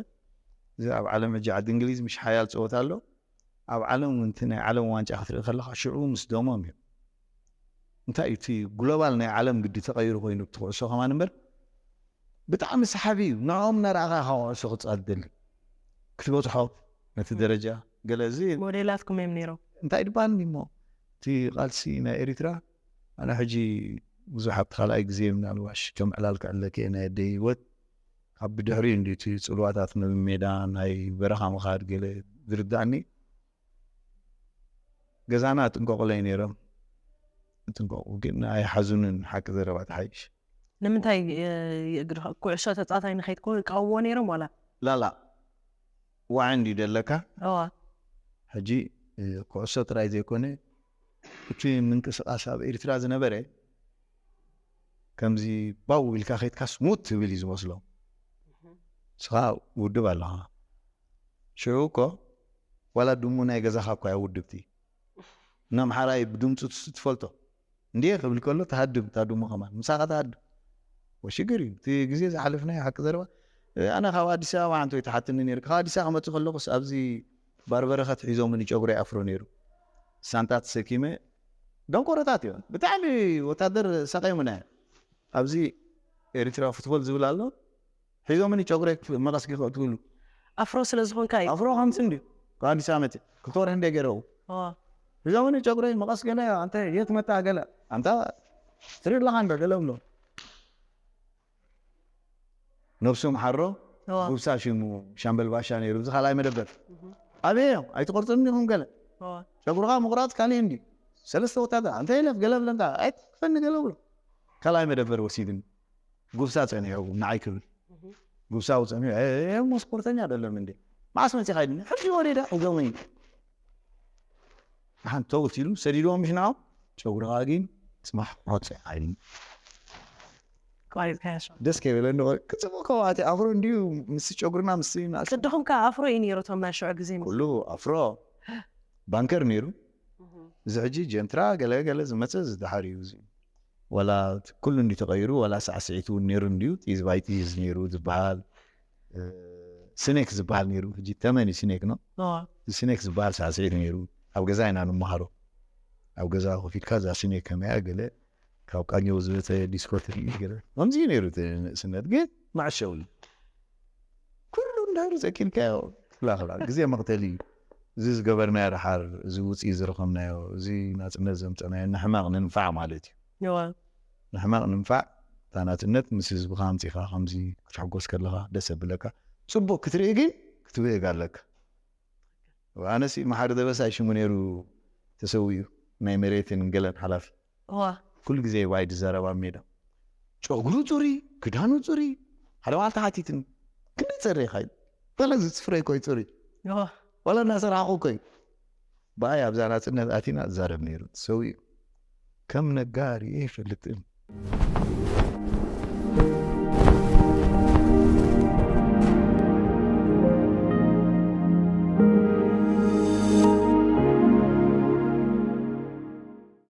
እዚ ኣብ ዓለም ሕጂ ዓዲ እንግሊዝ ምሽ ሓያል ፀወታ ኣሎ። ኣብ ዓለም እውን እቲ ናይ ዓለም ዋንጫ ክትርኢ ከለካ ሽዑ ምስ ደሞም እዩ። እንታይ እዩ እቲ ግሎባል ናይ ዓለም ግዲ ተቐይሩ ኮይኑ እቲ ኩዕሶ ከማን እምበር ብጣዕሚ ሰሓቢ እዩ። ንዕኦም እናረኣኻ ኢኻ ኩዕሶ ክትፃወት ትደሊ ክትበፅሖ ነቲ ደረጃ ገለ እዚ ሞዴላትኩም እዮም ነይሮም። እንታይ ድበሃል እሞ እቲ ቃልሲ ናይ ኤሪትራ ኣነ ሕጂ ብዙሕ ኣብቲ ካልኣይ ግዜ ምናልባሽ ከም ዕላል ክዕለክ እየ ናይ ኣደይ ህይወት ካብ ብድሕሪኡ እንዲ እቲ ፅልዋታት ናብ ሜዳ ናይ በረኻ ምኻድ ገለ ዝርዳእኒ ገዛና ጥንቀቑለይ ነይሮም። ጥንቀቑ ግን ኣይሓዙንን ሓቂ ዘረባ ትሓይሽ። ንምንታይ ኩዕሾ ተፃታይ ንኸይትኮን ይቃወምዎ ነይሮም ዋላ? ላላ ዋዒ እንዲ ደለካ እዋ ሕጂ ኩዕሶ ጥራይ ዘይኮነ እቲ ምንቅስቃስ ኣብ ኤርትራ ዝነበረ ከምዚ ባው ኢልካ ከይትካ ስሙት ትብል እዩ ዝመስሎም። ስኻ ውድብ ኣለኻ ሽዑ እኮ ዋላ ድሙ ናይ ገዛኻ እኳ እያ ውድብቲ። እና ኣምሓራይ ብድምፁ ትፈልጦ እንዴ ክብል ከሎ ትሃድም እታ ድሙ ከማን ምሳኻ ትሃድም። ወሽግር እዩ እቲ ግዜ ዝሓለፍናዮ ሓቂ ዘረባ። ኣነ ካብ ኣዲስ ኣበባ ሓንቲ ወይ ትሓትኒ ነይሩ ካብ ኣዲስ ኣበባ ክመፅእ ከለኩስ ኣብዚ ባርበረኸት ሒዞምኒ ጨጉሪ ኣፍሮ ነይሩ ሳንጣ ተሰኪመ ደንቆሮታት እዮም ብጣዕሚ ወታደር ሳቀዮምና እዮም። ኣብዚ ኤሪትራ ፉትቦል ዝብል ኣሎ ሒዞምኒ ጨጉረይ መቐስ ክኽእትሉ ኣፍሮ ስለ ዝኾንካ እዩ ኣፍሮ ከምዚ እንዲ ካብ ኣዲስ ኣበባ መፅእ ክልተ ወርሒ እንደ ገረቡ ሒዞምኒ ጨጉረይ መቐስ ገለ ኣንተ የት መጣ ገለ ኣንታ ትርኢ ኣለኻ እንዶ ገለ ብሎ ነብሱ ምሓሮ ጉብሳ ሽሙ ሻምበል ባሻ ነይሩ እዚ ካልኣይ መደበር ኣበየ እዮም ኣይትቆርፅን ኢኹም ገለ ጨጉርኻ ምቁራፅ ካሊእ እንዲ ሰለስተ ወታደር ኣንተ የለፍ ገለ ብለንታ ኣይትክፈኒ ገለ ብሎ ካልኣይ መደበር ወሲድኒ ጉብሳ ፀኒሑ ንዓይ ክብል ጉብሳዊ ፀኒሑ እሞ ስፖርተኛ ደለም እንዴ መዓስ መፂኻ ኢሉኒ ሕጂ ወሪደ ሒዞመይ ሓንተውት ኢሉ ሰዲድዎም ምሽ ንዓም ጨጉርኻ ግን ፅባሕ ሮፀ ኢሉኒ ደስ ከይበለኒ ክፅቡቅ ከዋቲ ኣፍሮ እንድዩ ምስ ጨጉርና ምስ ቅድኹም ከዓ ኣፍሮ እዩ ነይሩ እቶም ናይ ሽዑ ግዜ ኩሉ ኣፍሮ ባንከር ነይሩ እዚ ሕጂ ጀንትራ ገለ ገለ ዝመፀ ዝደሓር እዩ እዚ ዋላ ኩሉ እንዲ ተቐይሩ ዋላ ሳዕስዒት እውን ነይሩ እንድዩ ጥይዝ ባይ ጥይዝ ነይሩ ዝበሃል ስኔክ ዝበሃል ነይሩ ሕጂ ተመን እዩ ስኔክ ነው ስኔክ ዝበሃል ሳዕስዒት ነይሩ ኣብ ገዛ ኢና ንምሃሮ ኣብ ገዛ ኮፍ ኢልካ እዛ ስኔክ ከመያ ገለ ካብ ቃኘው ዝበተ ዲስኮ ትርኢ ገለ ከምዚ እዩ ነይሩ እቲ ንእስነት ግን መዐሸዊ ኩሉ እንዳሩ ዘኪርካዮ ክላኽላ ግዜ መቕተሊ እዩ እዚ ዝገበርናዮ ደሓር እዚ ውፅኢ ዝረኸብናዮ እዚ ናፅነት ዘምፀናዮ ንሕማቕ ንንፋዕ ማለት እዩ ንሕማቕ ንንፋዕ እታ ናፅነት ምስ ህዝብኻ ኣምፂኻ ከምዚ ክትሕጎስ ከለኻ ደስ ኣብለካ ፅቡቅ ክትርኢ ግን ክትብህግ ኣለካ ኣነሲ መሓሪ ደበሳ ሽሙ ነይሩ ተሰዊኡ ናይ መሬትን ገለን ሓላፊ ኩሉ ግዜ ዋይ ዝዛረባ ሜዳ ጨጉሩ ፅሩይ ክዳኑ ፅሩይ ሓደ መዓልቲ ሓቲትኒ ክንደይ ጸሪኻ እዩ? ዋላ እዚ ጽፍረይ ኮይ ጽሪ ዋላ እናሰራሕኹ ኮይ ብኣይ ኣብዛ ናጽነት ኣቲና ዝዛረብ ነይሩ ሰው እዩ። ከም ነጋሪ ይፈልጥን